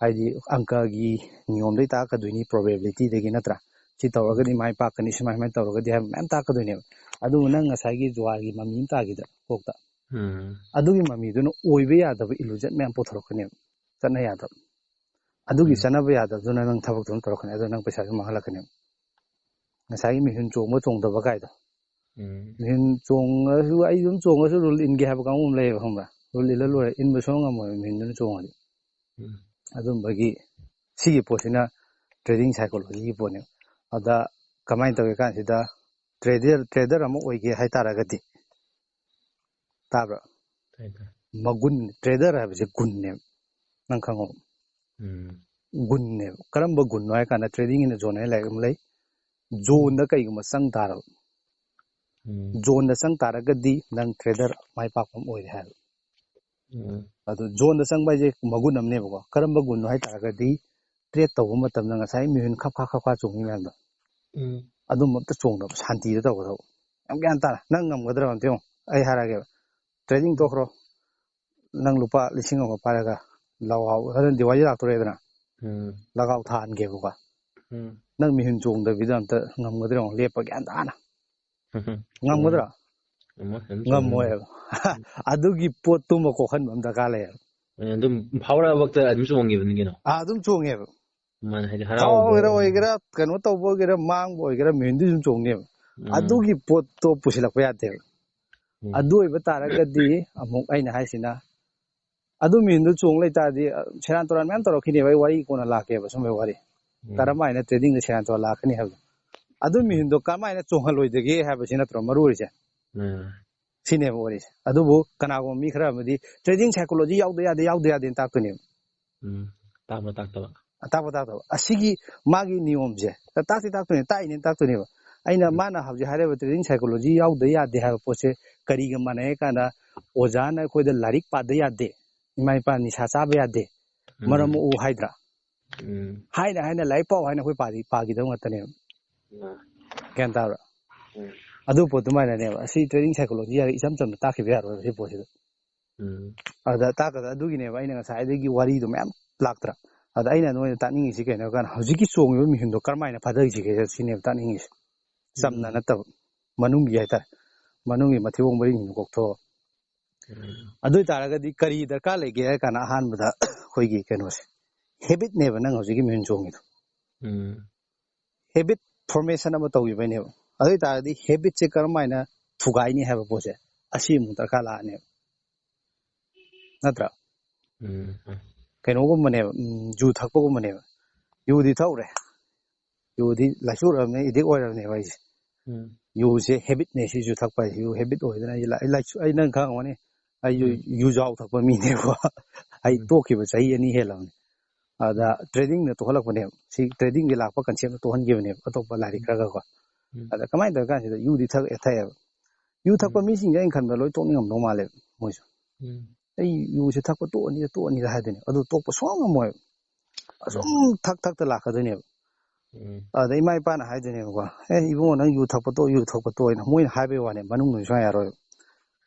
ꯍꯥꯏꯗꯤ ꯑꯪꯀꯒꯤ ꯅꯤꯌꯣꯝꯗꯩ ꯇꯥꯛꯀꯗꯣꯏꯅꯤ, ꯄ꯭ꯔꯣꯕꯦꯕꯤꯂꯤꯇꯤꯗꯒꯤ, ꯅꯠꯇ꯭ꯔꯥ? ꯁꯤ ꯇꯧꯔꯒꯗꯤ ꯎꯝ꯫ ꯃꯥꯏ ꯄꯥꯛꯀꯅꯤ, ꯁꯨꯃꯥꯏ ꯁꯨꯃꯥꯏꯅ ꯇꯧꯔꯒꯗꯤ ꯍꯥꯏꯕ ꯃꯌꯥꯝ ꯇꯥꯛꯀꯗꯣꯏꯅꯦꯕ꯫ ꯑꯗꯨꯕꯨ ꯅꯪ ꯉꯁꯥꯏꯒꯤ ꯖꯨꯋꯥꯔꯒꯤ ꯃꯃꯤ ꯑꯃ ꯇꯥꯈꯤꯗ ꯀꯣꯛꯇ꯫ ꯎꯝ꯫ ꯑꯗꯨꯒꯤ ꯃꯃꯤꯗꯨꯅ ꯑꯣꯏꯕ ꯌꯥꯗꯕ ꯏꯂꯨꯖꯟ ꯃꯌꯥꯝ ꯄꯨꯊꯣꯔꯛꯀꯅꯦꯕ, ꯆꯠꯅ ꯌꯥꯗꯕ꯫ ꯑꯗꯨꯒꯤ ꯎꯝ꯫ ꯆꯠꯅꯕ ꯌꯥꯗꯕꯗꯨꯅ ꯅꯪ ꯊꯕꯛꯇꯨ ꯑꯗꯨꯝ ꯇꯧꯔꯛꯀꯅꯤ, ꯑꯗꯨ ꯅꯪ ꯄꯩꯁꯥꯁꯨ ꯃꯥꯡꯍꯜꯂꯛꯀꯅꯦꯕ꯫ ꯉꯁꯥꯏꯒꯤ ꯃꯤꯍꯨꯟ ꯆꯣꯡꯕ ꯆꯣꯡꯗꯕ ꯀꯥꯏꯗꯣ꯫ ꯎꯝ꯫ ꯃꯤꯍꯨꯟ ꯆꯣꯡꯉꯁꯨ, ꯑꯩ ꯑꯗꯨꯝ ꯆꯣꯡꯉꯁꯨ ꯔꯨꯜ ꯏꯟꯒꯦ ꯍꯥꯏꯕ ꯀꯥꯡꯕꯨ ꯑꯃ ꯂꯩꯌꯦꯕ, ꯈꯪꯕ꯭ꯔꯥ? ꯔꯨꯜ ꯏꯜꯂ ꯎꯝ꯫ ꯂꯣꯏꯔꯦ, ꯏꯟꯕ ꯁꯨꯡꯉꯝ ꯉꯝꯃꯣꯏꯕ ꯃꯤꯍꯨꯟꯗꯨꯅ ꯆꯣꯡꯉꯗꯤ꯫ ꯎꯝ꯫ ꯑꯗꯨꯝꯕꯒꯤ ꯁꯤꯒꯤ ꯄꯣꯠꯁꯤꯅ ꯇ꯭ꯔꯦꯗꯤꯡ ꯁꯥꯏꯀꯣꯂꯣꯖꯤꯒꯤ ꯄꯣꯠꯅꯦꯕ꯫ ꯑꯗ ꯀꯃꯥꯏꯅ ꯇꯧꯒꯦ ꯀꯥꯟꯁꯤꯗ, ꯇ꯭ꯔꯦꯗꯔ, ꯇ꯭ꯔꯦꯗꯔ ꯑꯃ ꯑꯣꯏꯒꯦ ꯍꯥꯏꯇꯥꯔꯒꯗꯤ, ꯇꯥꯕ꯭ꯔꯥ? ꯇꯥꯏ, ꯇꯥꯏ꯫ ꯃꯒꯨꯟ, ꯇ꯭ꯔꯦꯗꯔ ꯍꯥꯏꯕꯁꯦ ꯒꯨꯟꯅꯦꯕ, ꯅꯪ ꯈꯪꯉꯣ꯫ ꯎꯝ꯫ ꯒꯨꯟꯅꯦꯕ꯫ ꯀꯔꯝꯕ ꯒꯨꯟꯅꯣ ꯍꯥꯏ ꯀꯥꯟꯗ, ꯇ꯭ꯔꯦꯗꯤꯡ ꯏꯟ ꯖꯣꯟ ꯍꯥꯏꯅ ꯂꯥꯏꯔꯤꯛ ꯑꯃ ꯂꯩ꯫ ꯖꯣꯟꯗ ꯀꯩꯒꯨꯝꯕ ꯆꯪ ꯇꯥꯔꯕ, ꯎꯝ꯫ ꯖꯣꯟꯗ ꯆꯪ ꯇꯥꯔꯒꯗꯤ ꯅꯪ ꯇ꯭ꯔꯦꯗꯔ ꯃꯥꯏ ꯄꯥꯛꯄ ꯑꯃ ꯑꯣꯏꯔꯦ ꯍꯥꯏꯕ꯫ ꯎꯝ꯫ ꯑꯗꯨ ꯖꯣꯟꯗ ꯆꯪꯕ ꯍꯥꯏꯁꯦ ꯃꯒꯨꯟ ꯑꯃꯅꯦꯕꯀꯣ꯫ ꯀꯔꯝꯕ ꯒꯨꯟꯅꯣ ꯍꯥꯏ ꯇꯥꯔꯒꯗꯤ, ꯇ꯭ꯔꯦꯗ ꯇꯧꯕ ꯃꯇꯝꯗ ꯉꯁꯥꯏ ꯃꯤꯍꯨꯟ ꯈꯞ ꯈꯥ ꯈꯞ ꯈꯥ ꯆꯣꯡꯉꯤ ꯃꯌꯥꯝꯗꯣ, ꯎꯝ꯫ ꯑꯗꯨꯝꯕ ꯑꯝꯇ ꯆꯣꯡꯗꯕ, ꯁꯥꯟꯇꯤꯗ ꯇꯧꯒꯗꯕ꯫ ꯌꯥꯝ ꯒ꯭ꯌꯥꯟ ꯇꯥꯅ ꯅꯪ ꯉꯝꯒꯗ꯭ꯔꯥ ꯑꯝꯇ ꯌꯦꯡꯉꯣ꯫ ꯑꯩ ꯍꯥꯏꯔꯛꯑꯒꯦꯕ, ꯇ꯭ꯔꯦꯗꯤꯡ ꯇꯣꯛꯈ꯭ꯔꯣ, ꯅꯪ ꯂꯨꯄꯥ ꯂꯤꯁꯤꯡ ꯑꯃ ꯄꯥꯏꯔꯒ ꯂꯒꯥꯎ, ꯍꯣꯔꯦꯟ ꯗꯤꯋꯥꯂꯤ ꯂꯥꯛꯇꯣꯔꯦꯗꯅ, ꯎꯝ꯫ ꯂꯒꯥꯎ ꯊꯥꯍꯟꯒꯦꯕꯀꯣ꯫ ꯎꯝ꯫ ꯅꯪ ꯃꯤꯍꯨꯟ ꯆꯣꯡꯗꯕꯤꯗ ꯑꯝꯇ ꯉꯝꯒꯗ꯭ꯔꯥ ꯌꯦꯡꯉꯣ, ꯂꯦꯞꯄ ꯒ꯭ꯌꯥꯟ ꯇꯥꯅ꯫ ꯉꯝꯒꯗ꯭ꯔꯥ? ꯉꯝꯃꯣꯏ, ꯑꯗꯨꯝ ꯆꯣꯡꯉꯝꯃꯣꯏ꯫ ꯉꯝꯃꯣꯏꯕ꯫ ꯑꯗꯨꯒꯤ ꯄꯣꯠꯇꯨꯃ ꯀꯣꯛꯍꯟꯕ ꯑꯃ ꯗꯔꯀꯥꯔ ꯂꯩꯌꯦꯕ꯫ ꯑꯗꯨꯝ ꯐꯥꯎꯔꯛꯑꯕꯛꯇ ꯑꯗꯨꯝ ꯆꯣꯡꯈꯤꯕꯅꯤ ꯀꯩꯅꯣ꯫ ꯑꯥ, ꯑꯗꯨꯝ ꯆꯣꯡꯉꯦꯕ꯫ ꯃꯥꯅ ꯍꯥꯏꯗꯤ ꯊꯥꯎ ꯑꯣꯏꯒꯦꯔꯥ ꯍꯔꯥꯎꯕ ꯑꯣꯏꯒꯦꯔꯥ, ꯀꯩꯅꯣ ꯇꯧꯕ ꯑꯣꯏꯒꯦꯔꯥ, ꯃꯥꯡꯕ ꯑꯣꯏꯒꯦꯔꯥ, ꯃꯤꯍꯨꯟꯗꯤ ꯑꯗꯨꯝ ꯆꯣꯡꯅꯦꯕ꯫ ꯎꯝ, ꯑꯗꯨꯒꯤ ꯄꯣꯠꯇꯣ ꯄꯨꯁꯤꯜꯂꯛꯄ ꯌꯥꯗꯦꯕ꯫ ꯎꯝ, ꯑꯗꯨ ꯑꯣꯏꯕ ꯇꯥꯔꯒꯗꯤ ꯑꯃꯨꯛ ꯑꯩꯅ ꯍꯥꯏꯁꯤꯅ, ꯑꯗꯨ ꯃꯤꯍꯨꯟꯗꯨ ꯆꯣꯡ ꯂꯩꯇꯥꯔꯗꯤ, ꯑ, ꯁꯦꯔꯥꯟ ꯇꯨꯔꯥꯟ ꯃꯌꯥꯝ ꯇꯧꯔꯛꯈꯤꯅꯦꯕ꯫ ꯑꯩ ꯋꯥꯔꯤ ꯀꯣꯟꯅ ꯂꯥꯛꯀꯦꯕ, ꯁꯨꯝꯕꯩ ꯋꯥꯔꯤ꯫ ꯎꯝ, ꯀꯔꯝ ꯍꯥꯏꯅ trading ꯗ ꯁꯦꯔꯥꯟ ꯇꯨꯔꯥꯟ ꯂꯥꯛꯀꯅꯤ ꯍꯥꯏꯕꯗꯣ꯫ ꯑꯗꯨ ꯃꯤꯍꯨꯟꯗꯣ ꯀꯔꯝ ꯍꯥꯏꯅ ꯆꯣꯡꯍꯜꯂꯣꯏꯗꯒꯦ ꯍꯥꯏꯕꯁꯤ ꯅꯠꯇ꯭ꯔꯣ ꯃꯔꯨ ꯑꯣꯏꯔꯤꯁꯦ? ꯎꯝ, ꯁꯤꯅꯦꯕ ꯋꯥꯔꯤꯁꯦ꯫ ꯑꯗꯨꯕꯨ ꯀꯅꯥꯒꯨꯝꯕ ꯃꯤ ꯈꯔ ꯑꯃꯗꯤ trading psychology ꯌꯥꯎꯗ ꯌꯥꯗꯦ, ꯌꯥꯎꯗ ꯌꯥꯗꯦꯅ ꯇꯥꯛꯇꯣꯏꯅꯦꯕ꯫ ꯎꯝ, ꯇꯥꯛꯄ ꯇꯥꯛꯇꯕ꯫ ꯇꯥꯛꯄ ꯇꯥꯛꯇꯕ꯫ ꯑꯁꯤꯒꯤ ꯃꯥꯒꯤ ꯅꯤꯌꯣꯝꯁꯦ ꯇꯥꯛꯇꯤ ꯇꯥꯛꯇꯣꯏꯅꯦ, ꯇꯥꯛꯏꯅꯦ ꯇꯥꯛꯇꯣꯏꯅꯦꯕ꯫ ꯑꯩꯅ, ꯎꯝ, ꯃꯥꯅ ꯍꯧꯖꯤꯛ ꯍꯥꯏꯔꯤꯕ trading psychology ꯌꯥꯎꯗ ꯌꯥꯗꯦ ꯍꯥꯏꯕ ꯄꯣꯠꯁꯦ ꯀꯔꯤꯒ ꯃꯥꯟꯅꯩ ꯍꯥꯏ ꯀꯥꯟꯗ, ꯑꯣꯖꯥꯅ ꯑꯩꯈꯣꯏꯗ ꯂꯥꯏꯔꯤꯛ ꯄꯥꯗ ꯌꯥꯗꯦ, ꯏꯃꯥ ꯏꯄꯥ ꯅꯤꯁꯥ ꯆꯥꯕ ꯌꯥꯗꯦ, ꯎꯝ, ꯃꯔꯝ ꯃꯣꯛꯎ ꯍꯥꯏꯗ꯭ꯔꯥ? ꯎꯝ, ꯍꯥꯏꯅ ꯍꯥꯏꯅ ꯂꯥꯏꯔꯤꯛ ꯄꯥꯎ ꯍꯥꯏꯅ ꯑꯩꯈꯣꯏ ꯄꯥꯗꯤ ꯄꯥꯈꯤꯗꯧ ꯉꯥꯛꯇꯅꯦꯕ꯫ ꯎꯝ, ꯒ꯭ꯌꯥꯟ ꯇꯥꯕ꯭ꯔꯥ? ꯎꯝ, ꯑꯗꯨ ꯄꯣꯠꯇꯨꯃꯥꯏꯅꯅꯦꯕ ꯑꯁꯤ trading psychology ꯍꯥꯏꯔꯒ ꯏꯆꯝ ꯆꯝꯅ ꯇꯥꯛꯈꯤꯕ ꯌꯥꯔꯣꯏꯕ ꯁꯤ ꯄꯣꯠꯁꯤꯗ꯫ ꯎꯝ, ꯑꯗ ꯇꯥꯛꯀꯗ ꯑꯗꯨꯒꯤꯅꯦꯕ ꯑꯩꯅ ꯉꯁꯥꯏꯗꯒꯤ ꯋꯥꯔꯤꯗꯣ ꯃꯌꯥꯝ ꯂꯥꯛꯇ꯭ꯔꯥ? ꯑꯗ ꯑꯩꯅ ꯅꯣꯏꯗ ꯇꯥꯛꯅꯤꯡꯉꯤꯁꯤ ꯀꯩꯅꯣ ꯍꯥꯏ ꯀꯥꯟꯗ, ꯍꯧꯖꯤꯛꯀꯤ ꯆꯣꯡꯉꯤꯕ ꯃꯤꯍꯨꯟꯗꯣ ꯀꯔꯝꯍꯥꯏꯅ ꯐꯥꯗꯈꯤꯁꯤꯒꯦ ꯁꯤꯅꯦꯕ ꯇꯥꯛꯅꯤꯡꯉꯤꯁꯦ꯫ ꯆꯝꯅ ꯎꯝ, ꯅꯠꯇꯕ, ꯃꯅꯨꯡꯒꯤ ꯍꯥꯏꯇꯥꯔꯦ, ꯃꯅꯨꯡꯒꯤ ꯃꯊꯤꯕꯣꯡ ꯃꯔꯤꯟꯁꯤꯡꯗꯣ ꯀꯣꯛꯊꯣꯛꯑꯣ꯫ ꯎꯝ, ꯑꯗꯨ ꯑꯣꯏꯇꯥꯔꯒꯗꯤ ꯀꯔꯤ ꯗꯔꯀꯥꯔ ꯂꯩꯒꯦ ꯍꯥꯏ ꯀꯥꯟꯗ, ꯑꯍꯥꯟꯕꯗ ꯑꯩꯈꯣꯏꯒꯤ ꯀꯩꯅꯣꯁꯦ, ꯍꯦꯕꯤꯠꯅꯦꯕ ꯅꯪ ꯍꯧꯖꯤꯛꯀꯤ ꯃꯤꯍꯨꯟ ꯆꯣꯡꯉꯤꯗꯣ꯫ ꯎꯝ, ꯍꯦꯕꯤꯠ ꯐꯣꯔꯃꯦꯁꯟ ꯑꯃ ꯇꯧꯈꯤꯕꯩꯅꯦꯕ꯫ ꯑꯗꯨ ꯑꯣꯏꯇꯥꯔꯒꯗꯤ ꯍꯦꯕꯤꯠꯁꯦ ꯀꯔꯝ ꯍꯥꯏꯅ ꯊꯨꯒꯥꯏꯅꯤ ꯍꯥꯏꯕ ꯄꯣꯠꯁꯦ, ꯑꯁꯤ ꯑꯃꯨꯛ ꯗꯔꯀꯥꯔ ꯂꯥꯛꯑꯅꯦꯕ, ꯅꯠꯇ꯭ꯔꯥ? ꯎꯝ, ꯀꯩꯅꯣꯒꯨꯝꯕꯅꯦꯕ, ꯎꯝ, ꯌꯨ ꯊꯛꯄꯒꯨꯝꯕꯅꯦꯕ꯫ ꯌꯨꯗꯤ ꯊꯛꯎꯔꯦ, ꯌꯨꯗꯤ ꯂꯥꯏꯆꯨꯔꯕꯅꯦ, ꯑꯦꯗꯤꯛ ꯑꯣꯏꯔꯕꯅꯦꯕ ꯑꯩꯁꯦ꯫ ꯎꯝ, ꯌꯨꯁꯦ ꯍꯦꯕꯤꯠꯅꯦ ꯁꯤꯁꯨ ꯊꯛꯄ ꯍꯥꯏꯁꯦ꯫ ꯌꯨ ꯍꯦꯕꯤꯠ ꯑꯣꯏꯗꯅ ꯑꯩꯁꯦ ꯂꯥꯏ-, ꯑꯩ ꯂꯥꯏꯆꯨ-, ꯑꯩ ꯅꯪ ꯈꯪꯉꯝꯒꯅꯤ, ꯑꯩ ꯌꯨ-, ꯎꯝ, ꯌꯨꯖꯥꯎ ꯊꯛꯄ ꯃꯤꯅꯦꯕꯀꯣ꯫ ꯑꯩ ꯎꯝ, ꯇꯣꯛꯈꯤꯕ ꯆꯍꯤ ꯑꯅꯤ ꯍꯦꯜꯂꯕꯅꯦ꯫ ꯑꯗ ꯎꯝ, trading ꯅ ꯇꯣꯛꯍꯜꯂꯛꯄꯅꯦꯕ꯫ ꯁꯤ trading ꯒꯤ ꯂꯥꯛꯄ concept ꯅ ꯇꯣꯛꯍꯟꯈꯤꯕꯅꯦꯕ, ꯑꯇꯣꯞꯄ ꯂꯥꯏꯔꯤꯛ ꯎꯝ, ꯈꯔꯒꯀꯣ꯫ ꯎꯝ, ꯑꯗ ꯀꯃꯥꯏꯅ ꯇꯧꯔ ꯀꯥꯟꯁꯤꯗ ꯌꯨꯗꯤ ꯊꯛꯑꯦ, ꯊꯛꯑꯦꯕ꯫ ꯌꯨ ꯊꯛꯄ ꯎꯝ, ꯃꯤꯁꯤꯡꯁꯦ ꯑꯩꯅ ꯈꯟꯕꯗ ꯂꯣꯏ ꯇꯣꯛꯅꯤꯡꯉꯝꯗꯧ ꯃꯥꯜꯂꯦꯕ ꯃꯣꯏꯁꯨ꯫ ꯎꯝ, "ꯑꯩ ꯌꯨꯁꯦ ꯊꯛꯄ ꯇꯣꯛꯑꯅꯤꯗ, ꯇꯣꯛꯑꯅꯤꯗ" ꯍꯥꯏꯗꯣꯏꯅꯦ꯫ ꯑꯗꯨ ꯇꯣꯛꯄ ꯁꯨꯡꯉꯝ ꯉꯝꯃꯣꯏꯕ꯫ ꯑꯁꯨꯝ ꯎꯝ, ꯊꯛ ꯊꯛꯇ ꯂꯥꯛꯀꯗꯣꯏꯅꯦꯕ꯫ ꯎꯝ, ꯑꯗ ꯏꯃꯥ ꯏꯄꯥꯅ ꯍꯥꯏꯗꯣꯏꯅꯦꯕꯀꯣ, "ꯑꯦ ꯏꯕꯨꯡꯉꯣ, ꯅꯪ ꯌꯨ ꯊꯛꯄ ꯇꯣꯛꯑꯣ, ꯌꯨ ꯊꯛꯄ ꯇꯣꯛꯑꯣ" ꯍꯥꯏꯅ ꯃꯣꯏꯅ ꯍꯥꯏꯕꯩ ꯋꯥꯅꯦ, ꯃꯅꯨꯡꯗ ꯁꯨꯡꯌꯥ ꯌꯥꯔꯣꯏꯕ꯫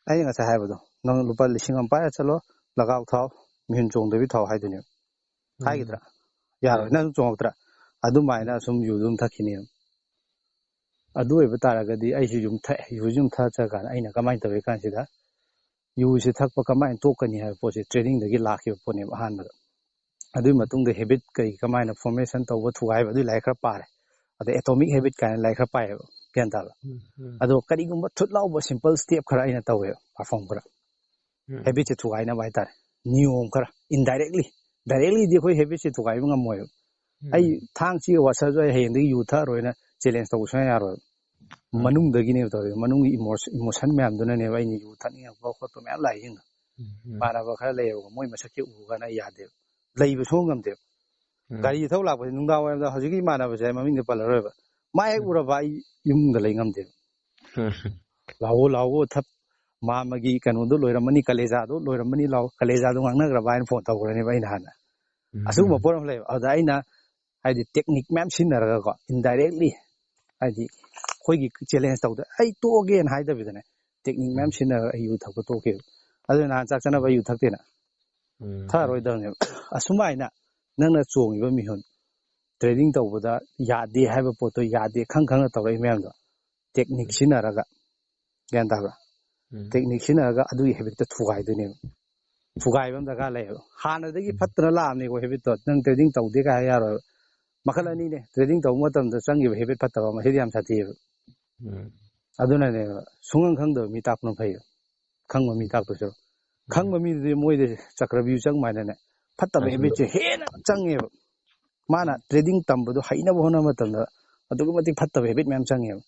ꯑꯩꯅ ꯉꯁꯥꯏ ꯍꯥꯏꯕꯗꯣ, "ꯅꯪ ꯂꯨꯄꯥ ꯂꯤꯁꯤꯡ ꯑꯃ ꯄꯥꯏꯔ ꯆꯠꯂꯣ, ꯂꯒꯥꯎ ꯊꯥꯎ, ꯃꯤꯍꯨꯟ ꯆꯣꯡꯗꯕꯤ ꯊꯥꯎ" ꯍꯥꯏꯗꯣꯏꯅꯦꯕ꯫ ꯎꯝ, ꯍꯥꯏꯒꯗ꯭ꯔꯥ? ꯌꯥꯔꯣꯏ, ꯎꯝ, ꯅꯪ ꯆꯣꯡꯉꯛꯇ꯭ꯔꯥ? ꯑꯗꯨꯃꯥꯏꯅ ꯎꯝ, ꯁꯨꯝ ꯌꯨꯗꯨ ꯑꯗꯨꯝ ꯊꯛꯈꯤꯅꯦꯕ꯫ ꯑꯗꯨ ꯑꯣꯏꯕ ꯇꯥꯔꯒꯗꯤ ꯑꯩꯁꯨ ꯌꯨꯝ ꯊꯛꯑꯦ꯫ ꯌꯨꯁꯤ ꯌꯨꯝ ꯊꯛꯑ ꯆꯠꯂꯀꯥꯟꯗ ꯑꯩꯅ ꯀꯃꯥꯏꯅ ꯇꯧꯏ ꯀꯥꯟꯁꯤꯗ, ꯌꯨꯁꯤ ꯊꯛꯄ ꯀꯃꯥꯏꯅ ꯇꯣꯛꯀꯅꯤ ꯍꯥꯏꯕ ꯄꯣꯠꯁꯦ trading ꯗꯒꯤ ꯂꯥꯛꯈꯤꯕ ꯄꯣꯠꯅꯦꯕ ꯑꯍꯥꯟꯕꯗ꯫ ꯑꯗꯨꯒꯤ ꯃꯇꯨꯡꯗ habit ꯀꯩ ꯀꯃꯥꯏꯅ formation ꯇꯧꯕ ꯊꯨꯒꯥꯏꯕ ꯑꯗꯨꯒꯤ ꯂꯥꯏꯔꯤꯛ ꯈꯔ ꯄꯥꯔꯦ꯫ ꯑꯗꯩ Atomic Habit ꯀꯥꯏꯅ ꯂꯥꯏꯔꯤꯛ ꯈꯔ ꯄꯥꯏꯌꯦꯕ, ꯒ꯭ꯌꯥꯟ ꯇꯥꯕ꯭ꯔꯥ? ꯎꯝ, ꯎꯝ, ꯑꯗꯣ ꯀꯔꯤꯒꯨꯝꯕ ꯊꯨꯠ ꯂꯥꯎꯕ simple step ꯈꯔ ꯑꯩꯅ ꯇꯧꯋꯦꯕ, perform ꯈꯔ꯫ ꯎꯝ, Habit ꯁꯦ ꯊꯨꯒꯥꯏꯅꯕ ꯍꯥꯏꯇꯥꯔꯦ꯫ ꯅꯤꯌꯣꯝ ꯈꯔ, indirectly, directly ꯗꯤ ꯑꯩꯈꯣꯏ habit ꯁꯦ ꯊꯨꯒꯥꯏꯕ ꯉꯝꯃꯣꯏꯕ꯫ ꯎꯝ, ꯑꯩ ꯊꯥꯡ ꯆꯤꯛꯑ ꯋꯥꯁꯛꯑꯁꯨ ꯑꯩ ꯍꯌꯦꯡꯗꯒꯤ ꯌꯨ ꯊꯛꯑꯔꯣꯏꯅ challenge ꯇꯧꯕ ꯁꯨꯡꯌꯥ ꯌꯥꯔꯣꯏꯕ꯫ ꯎꯝ, ꯃꯅꯨꯡꯗꯒꯤꯅꯦꯕ ꯇꯧꯔꯤꯗꯣ, ꯃꯅꯨꯡꯒꯤ emotion, emotion ꯃꯌꯥꯝꯗꯨꯅꯅꯦꯕ ꯑꯩꯅ ꯌꯨ ꯊꯛꯅꯤꯡꯉꯛꯄ ꯈꯣꯠꯄ ꯃꯌꯥꯝ ꯂꯥꯛꯏꯁꯤꯡꯗꯣ꯫ ꯎꯝ, ꯎꯝ, ꯏꯃꯥꯟꯅꯕ ꯈꯔ ꯂꯩꯌꯦꯕꯀꯣ, ꯃꯣꯏ ꯃꯁꯛꯁꯦ ꯎꯔꯀꯥꯟꯗ ꯑꯩ ꯌꯥꯗꯦꯕ, ꯂꯩꯕ ꯁꯨꯡꯉꯝ ꯉꯝꯗꯦꯕ꯫ ꯎꯝ, ꯒꯥꯔꯤ ꯊꯧ ꯂꯥꯛꯄꯁꯦ ꯅꯨꯡꯗꯥꯡ ꯋꯥꯏꯔꯝꯗ, ꯍꯧꯖꯤꯛꯀꯤ ꯏꯃꯥꯟꯅꯕꯁꯦ ꯑꯩ ꯃꯃꯤꯡꯗꯤ ꯄꯜꯂꯔꯣꯏꯕ, ꯃꯥ ꯍꯦꯛ ꯎꯝ, ꯎꯔꯕ ꯑꯩ ꯏꯃꯨꯡꯗ ꯂꯩ ꯉꯝꯗꯦꯕ꯫ ꯎꯝ, ꯂꯥꯛꯑꯣ ꯂꯥꯛꯑꯣ ꯊꯞ, ꯃꯥꯃꯒꯤ ꯀꯩꯅꯣꯗꯣ ꯂꯣꯏꯔꯝꯃꯅꯤ, ꯀꯂꯦꯖꯥꯗꯣ ꯂꯣꯏꯔꯝꯃꯅꯤ, ꯂꯥꯛꯑꯣ ꯀꯂꯦꯖꯥꯗꯣ ꯉꯥꯡꯅꯈ꯭ꯔꯕ ꯍꯥꯏꯅ ꯐꯣꯟ ꯇꯧꯈ꯭ꯔꯅꯦꯕ ꯑꯩꯅ ꯍꯥꯟꯅ꯫ ꯎꯝ, ꯑꯁꯤꯒꯨꯝꯕ ꯎꯝ, ꯄꯣꯠ ꯑꯃ ꯂꯩꯕ꯫ ꯑꯗꯨꯗ ꯑꯩꯅ ꯍꯥꯏꯗꯤ technique ꯃꯌꯥꯝ ꯁꯤꯖꯤꯟꯅꯔꯒꯀꯣ, indirectly, ꯍꯥꯏꯗꯤ ꯑꯩꯈꯣꯏꯒꯤ challenge ꯇꯧꯗ ꯑꯩ ꯇꯣꯛꯑꯒꯦꯅ ꯍꯥꯏꯗꯕꯤꯗꯅꯦ, technique ꯃꯌꯥꯝ ꯎꯝ, ꯁꯤꯖꯤꯟꯅꯔꯒ ꯑꯩ ꯌꯨ ꯊꯛꯄ ꯇꯣꯛꯈꯤꯕ꯫ ꯑꯗꯨꯅ ꯅꯍꯥꯟ ꯆꯥꯛ ꯆꯥꯅꯕ ꯑꯩ ꯌꯨ ꯊꯛꯇꯦꯅ, ꯎꯝ, ꯊꯛꯑꯔꯣꯏꯗꯕꯅꯦꯕ꯫ ꯑꯁꯨꯃꯥꯏꯅ ꯅꯪꯅ ꯆꯣꯡꯉꯤꯕ ꯃꯤꯍꯨꯟ, trading ꯇꯧꯕꯗ ꯌꯥꯗꯦ ꯍꯥꯏꯕ ꯄꯣꯠꯇꯣ ꯌꯥꯗꯦ ꯈꯪ ꯈꯪꯅ ꯇꯧꯔꯛꯏ ꯃꯌꯥꯝꯗꯣ, technique ꯎꯝ, ꯁꯤꯖꯤꯟꯅꯔꯒ, ꯒ꯭ꯌꯥꯟ ꯇꯥꯕ꯭ꯔꯥ? ꯎꯝ, Technique ꯁꯤꯖꯤꯟꯅꯔꯒ ꯑꯗꯨꯒꯤ habit ꯇꯣ ꯊꯨꯒꯥꯏꯗꯣꯏꯅꯦꯕ꯫ ꯊꯨꯒꯥꯏꯕ ꯑꯃ ꯗꯔꯀꯥꯔ ꯂꯩꯌꯦꯕ꯫ ꯍꯥꯟꯅꯗꯒꯤ ꯎꯝ, ꯐꯠꯇꯅ ꯂꯥꯛꯑꯕꯅꯤꯀꯣ habit ꯇꯣ, ꯅꯪ trading ꯇꯧꯗꯦ ꯀꯥꯏ ꯍꯥꯏ ꯌꯥꯔꯣꯏꯕ꯫ ꯃꯈꯜ ꯎꯝ, ꯑꯅꯤꯅꯦ trading ꯇꯧꯕ ꯃꯇꯝꯗ ꯆꯪꯈꯤꯕ habit ꯐꯠꯇꯕ ꯑꯃ, ꯁꯤꯗꯤ ꯌꯥꯝ ꯁꯥꯊꯤꯑꯕ꯫ ꯎꯝ, ꯑꯗꯨꯅꯅꯦꯕ, ꯁꯨꯡꯈꯪ ꯈꯪꯗꯕ ꯃꯤ ꯇꯥꯛꯄꯅ ꯐꯩꯌꯦꯕ, ꯈꯪꯕ ꯃꯤ ꯇꯥꯛꯄꯁꯨ꯫ ꯎꯝ, ꯈꯪꯕ ꯃꯤꯗꯨꯗꯤ ꯃꯣꯏꯗ ꯆꯀ꯭ꯔꯕ꯭ꯌꯨ ꯆꯪꯕ ꯍꯥꯏꯅꯅꯦ, ꯐꯠꯇꯕ habit ꯆꯥꯁꯤꯜꯂꯨ꯫ ꯁꯦ ꯍꯦꯟꯅ ꯆꯪꯉꯦꯕ꯫ ꯃꯥꯅ ꯎꯝ, trading ꯇꯝꯕꯗꯣ ꯍꯩꯅꯕ ꯍꯣꯠꯅꯕ ꯃꯇꯝꯗ ꯑꯗꯨꯛꯀꯤ ꯃꯇꯤꯛ ꯐꯠꯇꯕ habit ꯃꯌꯥꯝ ꯆꯪꯉꯦꯕ꯫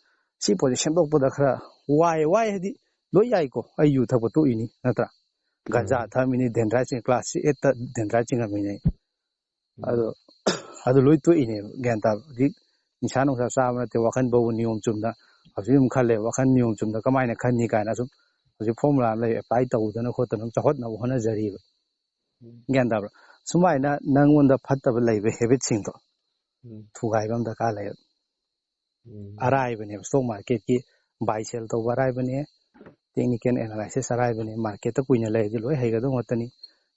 ꯁꯤ ꯄꯣꯠꯁꯦ ꯁꯦꯝꯗꯣꯛꯄꯗ ꯈꯔ ꯋꯥꯏ, ꯋꯥꯏ ꯍꯥꯏꯗꯤ ꯂꯣꯏ ꯌꯥꯏꯀꯣ, ꯑꯩ ꯌꯨ ꯊꯛꯄ ꯇꯣꯛꯏꯅꯤ ꯅꯠꯇ꯭ꯔꯥ? ꯒꯟꯖꯥ ꯎꯝ, ꯊꯛꯑꯝꯃꯤꯅꯤ, dendrite ꯆꯤꯡ, class eight ꯇ dendrite ꯆꯤꯡꯉꯝꯃꯤꯅꯦ꯫ ꯎꯝ, ꯑꯗꯣ ꯑꯗꯨ ꯂꯣꯏ ꯇꯣꯛꯏꯅꯦꯕ, ꯒ꯭ꯌꯥꯟ ꯇꯥꯕ꯫ ꯍꯧꯖꯤꯛ ꯅꯤꯁꯥ ꯅꯨꯡꯁꯥ ꯆꯥꯕ ꯅꯠꯇꯦ, ꯋꯥꯈꯜ ꯐꯥꯎꯕ ꯅꯤꯌꯣꯝ ꯆꯨꯝꯅ ꯍꯧꯖꯤꯛ ꯑꯗꯨꯝ ꯈꯜꯂꯦ, ꯋꯥꯈꯜ ꯅꯤꯌꯣꯝ ꯆꯨꯝꯅ ꯀꯃꯥꯏꯅ ꯈꯟꯅꯤ ꯀꯥꯏꯅ ꯁꯨꯝ ꯍꯧꯖꯤꯛ formula ꯑꯃ ꯂꯩ, apply ꯇꯧꯗꯅ ꯈꯣꯠꯇꯅ ꯑꯗꯨꯝ ꯆꯥꯎꯈꯠꯅꯕ ꯍꯣꯠꯅꯖꯔꯤꯕ꯫ ꯎꯝ, ꯒ꯭ꯌꯥꯟ ꯇꯥꯕ꯭ꯔꯥ? ꯁꯨꯃꯥꯏꯅ ꯅꯪꯉꯣꯟꯗ ꯐꯠꯇꯕ ꯂꯩꯕ habit ꯁꯤꯡꯗꯣ ꯎꯝ, ꯊꯨꯒꯥꯏꯕ ꯑꯃ ꯗꯔꯀꯥꯔ ꯂꯩꯌꯦꯕ꯫ ꯎꯝ, ꯑꯔꯥꯏꯕꯅꯦꯕ, stock market ꯀꯤ buy sell ꯇꯧꯕ ꯑꯔꯥꯏꯕꯅꯦ, technical analysis ꯑꯔꯥꯏꯕꯅꯦ, market ꯇ ꯀꯨꯏꯅ ꯂꯩꯔꯗꯤ ꯂꯣꯏ ꯍꯩꯒꯗꯧ ꯉꯥꯛꯇꯅꯤ꯫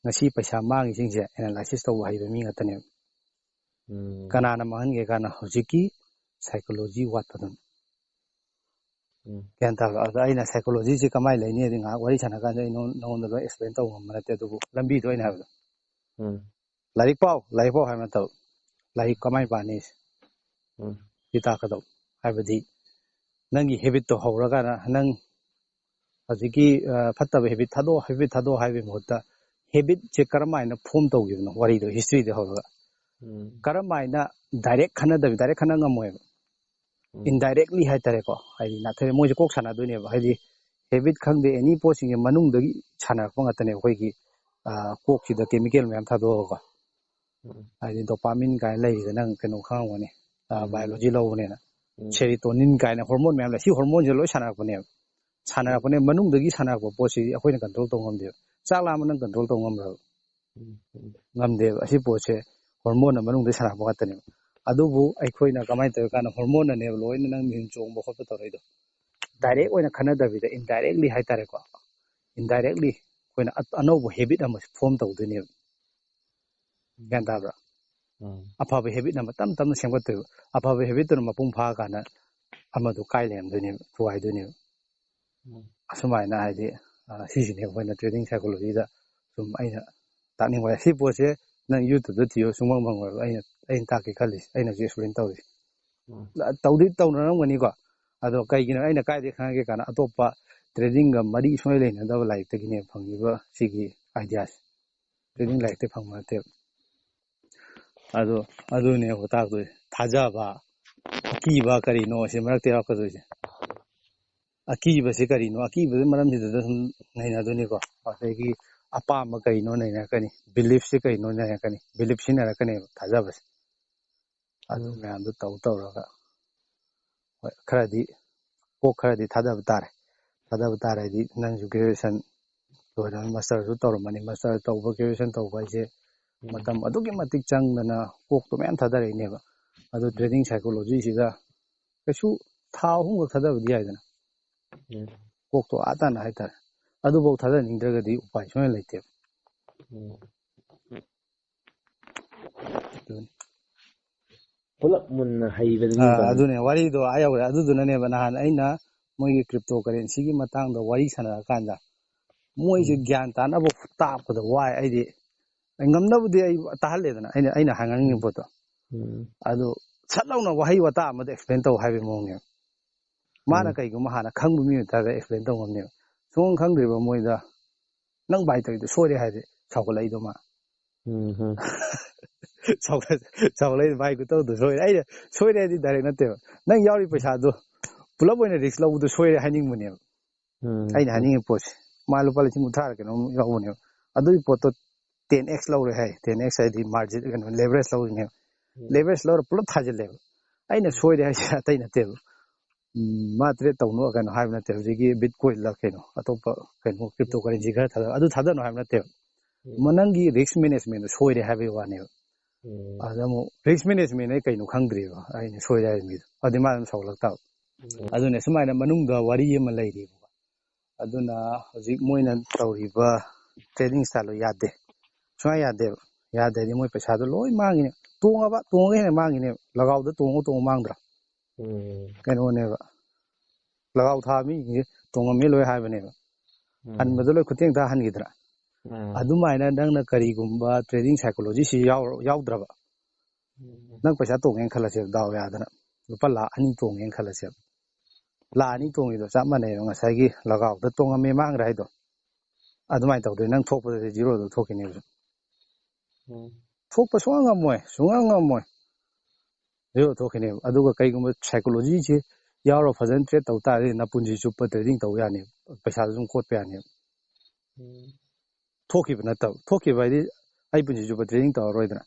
ꯉꯁꯤ ꯄꯩꯁꯥ ꯃꯥꯡꯉꯤꯁꯤꯡꯁꯦ analysis ꯇꯧꯕ ꯍꯩꯕ ꯃꯤ ꯉꯥꯛꯇꯅꯦꯕ꯫ ꯎꯝ, ꯀꯅꯥꯅ ꯃꯥꯡꯍꯟꯒꯦ ꯀꯥꯟꯗ ꯍꯧꯖꯤꯛꯀꯤ psychology ꯋꯥꯠꯄꯗꯨꯅ꯫ ꯎꯝ ꯒ꯭ꯌꯥꯟ ꯇꯥꯕ꯭ꯔꯥ? ꯑꯗ ꯑꯩꯅ psychology ꯁꯤ ꯀꯃꯥꯏꯅ ꯂꯩꯅꯤ ꯍꯥꯏꯗꯤ ꯉꯥꯏꯍꯥꯛ ꯋꯥꯔꯤ ꯁꯥꯟꯅ ꯀꯥꯟꯗ ꯑꯩ ꯅꯉꯣꯟ- ꯅꯉꯣꯟꯗ ꯂꯣꯏ explain ꯇꯧꯕ ꯉꯝꯕ ꯅꯠꯇꯦ, ꯑꯗꯨꯕꯨ ꯂꯝꯕꯤꯗꯣ ꯑꯩꯅ ꯍꯥꯏꯕꯗꯣ, ꯎꯝ ꯂꯥꯏꯔꯤꯛ ꯄꯥꯎ, ꯂꯥꯏꯔꯤꯛ ꯄꯥꯎ ꯍꯥꯏꯕ ꯅꯠꯇꯕ, ꯂꯥꯏꯔꯤꯛ ꯀꯃꯥꯏꯅ ꯄꯥꯅꯤ, ꯎꯝ ꯁꯤ ꯇꯥꯛꯀꯗꯧꯕ꯫ ꯍꯥꯏꯕꯗꯤ ꯅꯪꯒꯤ habit ꯇꯣ ꯍꯧꯔꯀꯥꯟꯗ ꯅꯪ ꯍꯧꯖꯤꯛꯀꯤ ꯑ, ꯐꯠꯇꯕ habit ꯊꯥꯗꯣꯛꯑꯣ, habit ꯊꯥꯗꯣꯛꯑꯣ ꯍꯥꯏꯕꯒꯤ ꯃꯍꯨꯠꯇ habit ꯁꯦ ꯀꯔꯝ ꯍꯥꯏꯅ form ꯇꯧꯈꯤꯕꯅꯣ, ꯋꯥꯔꯤꯗꯣ history ꯗ ꯍꯧꯔꯒ ꯎꯝ ꯀꯔꯝ ꯍꯥꯏꯅ direct ꯈꯟꯅꯗꯕꯤ, direct ꯈꯟꯅ ꯉꯝꯃꯣꯏꯕ, ꯎꯝ indirectly ꯍꯥꯏꯇꯥꯔꯦꯀꯣ, ꯍꯥꯏꯗꯤ ꯅꯥꯊꯩꯔꯦ ꯃꯣꯏꯁꯦ ꯀꯣꯛ ꯁꯥꯟꯅꯗꯣꯏꯅꯦꯕ, ꯍꯥꯏꯗꯤ habit ꯈꯪꯗꯦ any ꯄꯣꯠꯁꯤꯡꯁꯦ ꯃꯅꯨꯡꯗꯒꯤ ꯁꯥꯟꯅꯔꯛꯄ ꯉꯥꯛꯇꯅꯦꯕ, ꯑꯩꯈꯣꯏꯒꯤ ꯑ, ꯀꯣꯛꯁꯤꯗ chemical ꯃꯌꯥꯝ ꯊꯥꯗꯣꯛꯑꯒꯀꯣ, ꯎꯝ ꯍꯥꯏꯗꯤ dopamine ꯀꯥꯏꯅ ꯂꯩꯔꯤꯁꯦ ꯅꯪ ꯀꯩꯅꯣ ꯈꯪꯉꯝꯒꯅꯤ, ꯎꯝ biology ꯂꯧꯕꯅꯤꯅ, ꯎꯝ serotonin ꯀꯥꯏꯅ hormone ꯃꯌꯥꯝ ꯂꯩ, ꯁꯤ hormone ꯁꯦ ꯂꯣꯏ ꯁꯥꯟꯅꯔꯛꯄꯅꯦꯕ, ꯁꯥꯟꯅꯔꯛꯄꯅꯦ꯫ ꯃꯅꯨꯡꯗꯒꯤ ꯁꯥꯟꯅꯔꯛꯄ ꯄꯣꯠꯁꯤꯗꯤ ꯑꯩꯈꯣꯏꯅ control ꯇꯧ ꯉꯝꯗꯦꯕ꯫ ꯆꯥꯛ ꯂꯥꯝꯕ ꯅꯪ control ꯇꯧ ꯉꯝꯕ꯭ꯔꯕ? ꯎꯝ ꯎꯝ ꯉꯝꯗꯦꯕ꯫ ꯑꯁꯤ ꯄꯣꯠꯁꯦ hormone ꯅ ꯃꯅꯨꯡꯗ ꯁꯥꯟꯅꯔꯛꯄ ꯉꯥꯛꯇꯅꯦꯕ꯫ ꯑꯗꯨꯕꯨ ꯑꯩꯈꯣꯏꯅ ꯀꯃꯥꯏꯅ ꯇꯧꯔꯤ ꯀꯥꯟꯗ hormone ꯅꯅꯦꯕ ꯂꯣꯏꯅ ꯅꯪ ꯃꯤꯍꯨꯟ ꯆꯣꯡꯕ ꯈꯣꯠꯄ ꯇꯧꯔꯛꯏꯗꯣ꯫ Direct ꯑꯣꯏꯅ ꯈꯟꯅꯗꯕꯤꯗ indirectly ꯍꯥꯏꯇꯥꯔꯦꯀꯣ, indirectly ꯑꯩꯈꯣꯏꯅ ꯑ- ꯑꯅꯧꯕ habit ꯑꯃ form ꯇꯧꯗꯣꯏꯅꯦꯕ꯫ ꯒ꯭ꯌꯥꯟ ꯇꯥꯕ꯭ꯔꯥ? ꯎꯝ ꯑꯐꯕ habit ꯑꯃ ꯇꯞ ꯇꯞꯅ ꯁꯦꯝꯒꯠꯇꯣꯏꯕ꯫ ꯑꯐꯕ habit ꯇꯨꯅ ꯃꯄꯨꯡ ꯐꯥꯔꯀꯥꯟꯗ ꯑꯃꯗꯨ ꯀꯥꯏ ꯂꯩꯔꯝꯗꯣꯏꯅꯦꯕ, ꯊꯨꯒꯥꯏꯗꯣꯏꯅꯦꯕ꯫ ꯎꯝ ꯑꯁꯨꯃꯥꯏꯅ ꯍꯥꯏꯗꯤ ꯑ, ꯁꯤꯁꯤꯅꯦ ꯑꯩꯈꯣꯏꯅ trading psychology ꯗ ꯁꯨꯝ ꯑꯩꯅ ꯇꯥꯛꯅꯤꯡꯕ꯫ ꯁꯤ ꯄꯣꯠꯁꯦ ꯅꯪ YouTube ꯇ ꯊꯤꯌꯣ, ꯁꯨꯡꯐꯪ ꯐꯪꯉꯣꯏꯕ꯫ ꯑꯩꯅ ꯑꯩꯅ ꯇꯥꯛꯀꯦ ꯈꯜꯂꯤꯁꯦ, ꯑꯩꯅ ꯍꯧꯖꯤꯛ explain ꯇꯧꯔꯤꯁꯦ꯫ ꯎꯝ ꯇꯧꯗꯤ ꯇꯧꯅꯔꯝꯒꯅꯤꯀꯣ, ꯑꯗꯣ ꯀꯩꯒꯤꯅꯣ ꯑꯩꯅ ꯀꯥꯏꯗꯩ ꯈꯪꯉꯛꯀꯦ ꯀꯥꯟꯗ ꯑꯇꯣꯞꯄ trading ꯒ ꯃꯔꯤ ꯁꯨꯡꯂꯩ ꯂꯩꯅꯗꯕ ꯂꯥꯏꯔꯤꯛꯇꯒꯤꯅꯦ ꯐꯪꯉꯤꯕ ꯁꯤꯒꯤ idea ꯁꯦ꯫ Trading ꯂꯥꯏꯔꯤꯛꯇꯩ ꯐꯪꯕ ꯅꯠꯇꯦꯕ꯫ ꯑꯗꯣ ꯑꯗꯨꯅꯦꯕ ꯇꯥꯛꯇꯣꯏꯁꯦ꯫ ꯊꯥꯖꯕ, ꯑꯀꯤꯕ ꯀꯔꯤꯅꯣ ꯁꯤ ꯃꯔꯛꯇ ꯌꯥꯎꯔꯛꯀꯗꯣꯏꯁꯦ꯫ ꯑꯀꯤꯕꯁꯤ ꯀꯔꯤꯅꯣ? ꯑꯀꯤꯕꯒꯤ ꯃꯔꯝꯁꯤꯗ ꯁꯨꯝ ꯅꯩꯅꯗꯣꯏꯅꯤꯀꯣ꯫ ꯑꯗꯒꯤ ꯑꯄꯥꯝꯕ ꯀꯔꯤꯅꯣ ꯅꯩꯅꯔꯛꯀꯅꯤ, belief ꯁꯤ ꯀꯔꯤꯅꯣ ꯅꯩꯅꯔꯛꯀꯅꯤ, belief ꯁꯤꯖꯤꯟꯅꯔꯛꯀꯅꯦꯕ ꯊꯥꯖꯕꯁꯦ꯫ ꯑꯗꯨ ꯃꯌꯥꯝꯗꯣ ꯇꯧ ꯇꯧꯔꯒ ꯍꯣꯏ ꯈꯔꯗꯤ ꯀꯣꯛ ꯈꯔꯗꯤ ꯊꯥꯗꯕ ꯇꯥꯔꯦ꯫ ꯊꯥꯗꯕ ꯇꯥꯔꯦ ꯍꯥꯏꯗꯤ ꯅꯪꯁꯨ graduation ꯂꯣꯏꯔꯒ master ꯁꯨ ꯇꯧꯔꯝꯃꯅꯤ꯫ Master ꯇꯧꯕ, graduation ꯇꯧꯕ ꯍꯥꯏꯁꯦ ꯎꯝ ꯃꯇꯝ ꯑꯗꯨꯛꯀꯤ ꯃꯇꯤꯛ ꯆꯪꯗꯅ ꯀꯣꯛꯇꯣ ꯃꯌꯥꯝ ꯊꯥꯗꯔꯛꯏꯅꯦꯕ꯫ ꯑꯗꯨ trading psychology ꯁꯤꯗ ꯀꯩꯁꯨ ꯊꯥ ꯑꯍꯨꯝꯈꯛ ꯊꯥꯗꯕꯗꯤ ꯌꯥꯏꯗꯅ꯫ ꯎꯝ ꯀꯣꯛꯇꯣ ꯑꯥ ꯇꯥꯅ ꯍꯥꯏꯇꯥꯔꯦ꯫ ꯑꯗꯨꯐꯥꯎ ꯊꯥꯗꯅꯤꯡꯗ꯭ꯔꯒꯗꯤ ꯎꯄꯥꯏ ꯁꯨꯡꯂꯩ ꯂꯩꯇꯦꯕ꯫ ꯎꯝ ꯑꯗꯨꯅꯤ꯫ ꯄꯨꯂꯞ ꯃꯨꯟꯅ ꯑꯥ, ꯍꯩꯕꯗꯨꯅꯤꯀꯣ꯫ ꯑꯗꯨꯅꯦ ꯋꯥꯔꯤꯗꯣ ꯑꯥ ꯌꯧꯔꯦ꯫ ꯑꯗꯨꯗꯨꯅꯅꯦꯕ ꯅꯍꯥꯟ ꯑꯩꯅ ꯃꯣꯏꯒꯤ ꯀ꯭ꯔꯤꯞꯇꯣ ꯀꯔꯦꯟꯁꯤꯒꯤ ꯃꯇꯥꯡꯗ ꯋꯥꯔꯤ ꯁꯥꯟꯅꯔꯀꯥꯟꯗ ꯃꯣꯏꯁꯦ ꯎꯝ꯫ ꯒ꯭ꯌꯥꯟ ꯇꯥꯅꯕ ꯇꯥꯛꯄꯗ ꯋꯥꯏ꯫ ꯑꯩꯗꯤ ꯉꯝꯅꯕꯗꯤ ꯑꯩ ꯇꯥꯍꯜꯂꯦꯗꯅ, ꯑꯩꯅ ꯑꯩꯅ ꯍꯥꯏꯅꯤꯡꯉꯤꯕ ꯎꯝ꯫ ꯄꯣꯠꯇꯣ꯫ ꯎꯝ꯫ ꯑꯗꯨ ꯁꯠ ꯂꯥꯎꯅ ꯋꯥꯍꯩ ꯋꯥꯇꯥ ꯑꯃꯗ ꯑꯦꯛꯁꯄ꯭ꯂꯦꯟ ꯇꯧ ꯍꯥꯏꯕꯒꯤ ꯃꯑꯣꯡꯅꯦꯕ꯫ ꯃꯥꯅ ꯎꯝ꯫ ꯀꯩꯒꯨꯝꯕ ꯍꯥꯟꯅ ꯈꯪꯕ ꯃꯤ ꯑꯣꯏꯇꯥꯔꯒꯗꯤ ꯑꯦꯛꯁꯄ꯭ꯂꯦꯟ ꯇꯧ ꯉꯝꯅꯦꯕ꯫ ꯁꯨꯡꯈꯪ ꯈꯪꯗ꯭ꯔꯤꯕ ꯃꯣꯏꯗ "ꯅꯪ ꯚꯥꯏ ꯇꯧꯔꯤꯗꯣ ꯁꯣꯏꯔꯦ" ꯍꯥꯏꯗꯤ ꯁꯥꯎꯒꯠꯂꯛꯏꯗꯣ ꯃꯥ꯫ ꯎꯝ ꯍꯝ꯫ ꯁꯥꯎꯒꯠ-, ꯁꯥꯎꯒꯠꯂꯛꯏꯗꯣ "ꯚꯥꯏ ꯈꯨꯇꯧꯗꯣ ꯁꯣꯏꯔꯦ"꯫ ꯑꯩꯅ "ꯁꯣꯏꯔꯦ" ꯍꯥꯏꯗꯤ ꯗꯥꯏꯔꯦꯛ ꯅꯠꯇꯦꯕ꯫ "ꯅꯪ ꯌꯥꯎꯔꯤ ꯄꯩꯁꯥꯗꯣ ꯄꯨꯂꯞ ꯑꯣꯏꯅ ꯔꯤꯛꯁ ꯂꯧꯕꯗꯣ ꯁꯣꯏꯔꯦ" ꯍꯥꯏꯅꯤꯡꯕꯅꯦꯕ꯫ ꯎꯝ ꯑꯩꯅ ꯍꯝ꯫ ꯍꯥꯏꯅꯤꯡꯉꯤꯕ ꯄꯣꯠꯁꯦ꯫ ꯃꯥ ꯂꯨꯄꯥ ꯂꯤꯁꯤꯡ ꯀꯨꯟꯊ꯭ꯔꯥ ꯀꯩꯅꯣꯝ ꯌꯥꯎꯕꯅꯦꯕ꯫ ꯑꯗꯨꯒꯤ ꯄꯣꯠꯇꯣ ꯇꯦꯟ ꯑꯦꯛꯁ ꯂꯧꯔꯦ ꯍꯥꯏ꯫ ꯇꯦꯟ ꯑꯦꯛꯁ ꯍꯥꯏꯗꯤ ꯃꯥꯔꯖꯤꯟ, ꯀꯩꯅꯣ, ꯂꯦꯕꯔꯦꯖ ꯂꯧꯔꯤꯅꯦꯕ꯫ ꯎꯝ꯫ ꯂꯦꯕꯔꯦꯖ ꯂꯧꯔ ꯄꯨꯂꯞ ꯊꯥꯖꯤꯜꯂꯦꯕ꯫ ꯑꯩꯅ ꯎꯝ꯫ ꯁꯣꯏꯔꯦ ꯍꯥꯏꯁꯦ ꯑꯇꯩ ꯅꯠꯇꯦꯕ꯫ ꯎꯝ, ꯃꯥ ꯇ꯭ꯔꯦꯗ ꯇꯧꯅꯨ ꯀꯩꯅꯣ ꯍꯥꯏꯕ ꯅꯠꯇꯦ꯫ ꯍꯧꯖꯤꯛꯀꯤ ꯕꯤꯠꯀꯣꯏꯟꯂ ꯀꯩꯅꯣ, ꯑꯇꯣꯞꯄ ꯀꯩꯅꯣ, ꯀ꯭ꯔꯤꯞꯇꯣ ꯀꯔꯦꯟꯁꯤ ꯈꯔ ꯊꯥꯗ-, ꯑꯗꯨ ꯊꯥꯗꯅꯨ ꯍꯥꯏꯕ ꯅꯠꯇꯦꯕ꯫ ꯎꯝ꯫ ꯃ-, ꯅꯪꯒꯤ ꯔꯤꯛꯁ ꯃꯦꯅꯦꯖꯃꯦꯟꯗꯣ ꯁꯣꯏꯔꯦ ꯍꯥꯏꯕꯒꯤ ꯋꯥꯅꯦꯕ꯫ ꯎꯝ꯫ ꯑꯗ ꯑꯃꯨꯛ ꯔꯤꯛꯁ ꯃꯦꯅꯦꯖꯃꯦꯟ ꯑꯩ ꯀꯩꯅꯣ ꯈꯪꯗ꯭ꯔꯤꯕ, ꯑꯩꯅ ꯁꯣꯏꯔꯦ ꯍꯥꯏꯕ ꯃꯤꯗꯣ꯫ ꯑꯗꯨꯗꯤ ꯃꯥ ꯑꯗꯨꯝ ꯁꯥꯎꯒꯠꯂꯛ ꯇꯥꯕ꯫ ꯎꯝ꯫ ꯑꯗꯨꯅꯦ ꯁꯨꯃꯥꯏꯅ ꯃꯅꯨꯡꯗ ꯋꯥꯔꯤ ꯑꯃ ꯂꯩꯔꯤꯕꯀꯣ꯫ ꯑꯗꯨꯅ ꯍꯧꯖꯤꯛ ꯃꯣꯏꯅ ꯇꯧꯔꯤꯕ ꯇ꯭ꯔꯦꯗꯤꯡ ꯁ꯭ꯇꯥꯏꯜꯗꯣ ꯌꯥꯗꯦ꯫ ꯁꯨꯡꯌꯥ ꯌꯥꯗꯦꯕ꯫ ꯌꯥꯗꯦ ꯍꯥꯏꯗꯤ ꯃꯣꯏ ꯄꯩꯁꯥꯗꯣ ꯂꯣꯏ ꯃꯥꯡꯉꯤꯅꯦ꯫ ꯇꯣꯡꯉꯕ, ꯇꯣꯡꯉꯒ ꯍꯦꯟꯅ ꯃꯥꯡꯉꯤꯅꯦꯕ꯫ ꯂꯒꯥꯎꯗ ꯇꯣꯡꯉ ꯇꯣꯡꯉ ꯃꯥꯡꯗ꯭ꯔꯥ? ꯎꯝ꯫ ꯀꯩꯅꯣꯅꯦꯕ꯫ ꯂꯒꯥꯎ ꯊꯥ ꯃꯤꯁꯤꯡꯁꯦ ꯇꯣꯡꯉꯝꯃꯦ ꯂꯣꯏ ꯍꯥꯏꯕꯅꯦꯕ꯫ ꯎꯝ꯫ ꯍꯟꯕꯗꯣ ꯂꯣꯏ ꯈꯨꯊꯦꯡ ꯊꯥ ꯍꯟꯈꯤꯗ꯭ꯔꯥ? ꯎꯝ꯫ ꯑꯗꯨꯃꯥꯏꯅ ꯅꯪꯅ ꯀꯔꯤꯒꯨꯝꯕ ꯇ꯭ꯔꯦꯗꯤꯡ ꯁꯥꯏꯀꯣꯂꯣꯖꯤꯁꯤ ꯌꯥꯎ-, ꯌꯥꯎꯗ꯭ꯔꯕ? ꯎꯝ꯫ ꯅꯪ ꯄꯩꯁꯥ ꯇꯣꯡꯉꯦꯅ ꯈꯜꯂꯁꯦꯕ, ꯗꯥꯎ ꯌꯥꯗꯅ꯫ ꯂꯨꯄꯥ ꯂꯥꯈ ꯑꯅꯤ ꯇꯣꯡꯉꯦꯅ ꯈꯜꯂꯁꯦꯕ꯫ ꯂꯥꯈ ꯑꯅꯤ ꯇꯣꯡꯉꯤꯗꯣ ꯆꯞ ꯃꯥꯟꯅꯩꯕ ꯉꯁꯥꯏꯒꯤ ꯂꯒꯥꯎꯗ ꯇꯣꯡꯉꯝꯃꯦ ꯃꯥꯡꯈ꯭ꯔꯦ ꯍꯥꯏꯗꯣ꯫ ꯑꯗꯨꯃꯥꯏꯅ ꯇꯧꯗꯣꯏ ꯅꯪ ꯊꯣꯛꯄꯗꯗꯤ ꯖꯤꯔꯣꯗ ꯊꯣꯛꯈꯤꯅꯦꯕ꯫ ꯎꯝ꯫ ꯊꯣꯛꯄ ꯁꯨꯡꯉꯝ ꯉꯝꯃꯣꯏ, ꯁꯨꯡꯉꯝ ꯉꯝꯃꯣꯏ꯫ ꯖꯤꯔꯣ ꯊꯣꯛꯈꯤꯅꯦꯕ꯫ ꯑꯗꯨꯒ ꯀꯩꯒꯨꯝꯕ ꯁꯥꯏꯀꯣꯂꯣꯖꯤꯁꯤ ꯌꯥꯎꯔ ꯐꯖꯅ ꯇ꯭ꯔꯦꯗ ꯇꯧ ꯇꯥꯔꯗꯤ ꯅꯄꯨꯟꯁꯤ ꯆꯨꯞꯄ ꯇ꯭ꯔꯦꯗꯤꯡ ꯇꯧ ꯌꯥꯅꯦꯕ꯫ ꯄꯩꯁꯥꯁꯨ ꯑꯗꯨꯝ ꯀꯣꯠꯄ ꯌꯥꯅꯦꯕ꯫ ꯎꯝ꯫ ꯊꯣꯛꯈꯤꯕ ꯅꯠꯇꯕ꯫ ꯊꯣꯛꯈꯤꯕ ꯍꯥꯏꯗꯤ ꯑꯩ ꯄꯨꯟꯁꯤ ꯆꯨꯞꯄ ꯇ꯭ꯔꯦꯗꯤꯡ ꯇꯧꯔꯔꯣꯏꯗꯅ꯫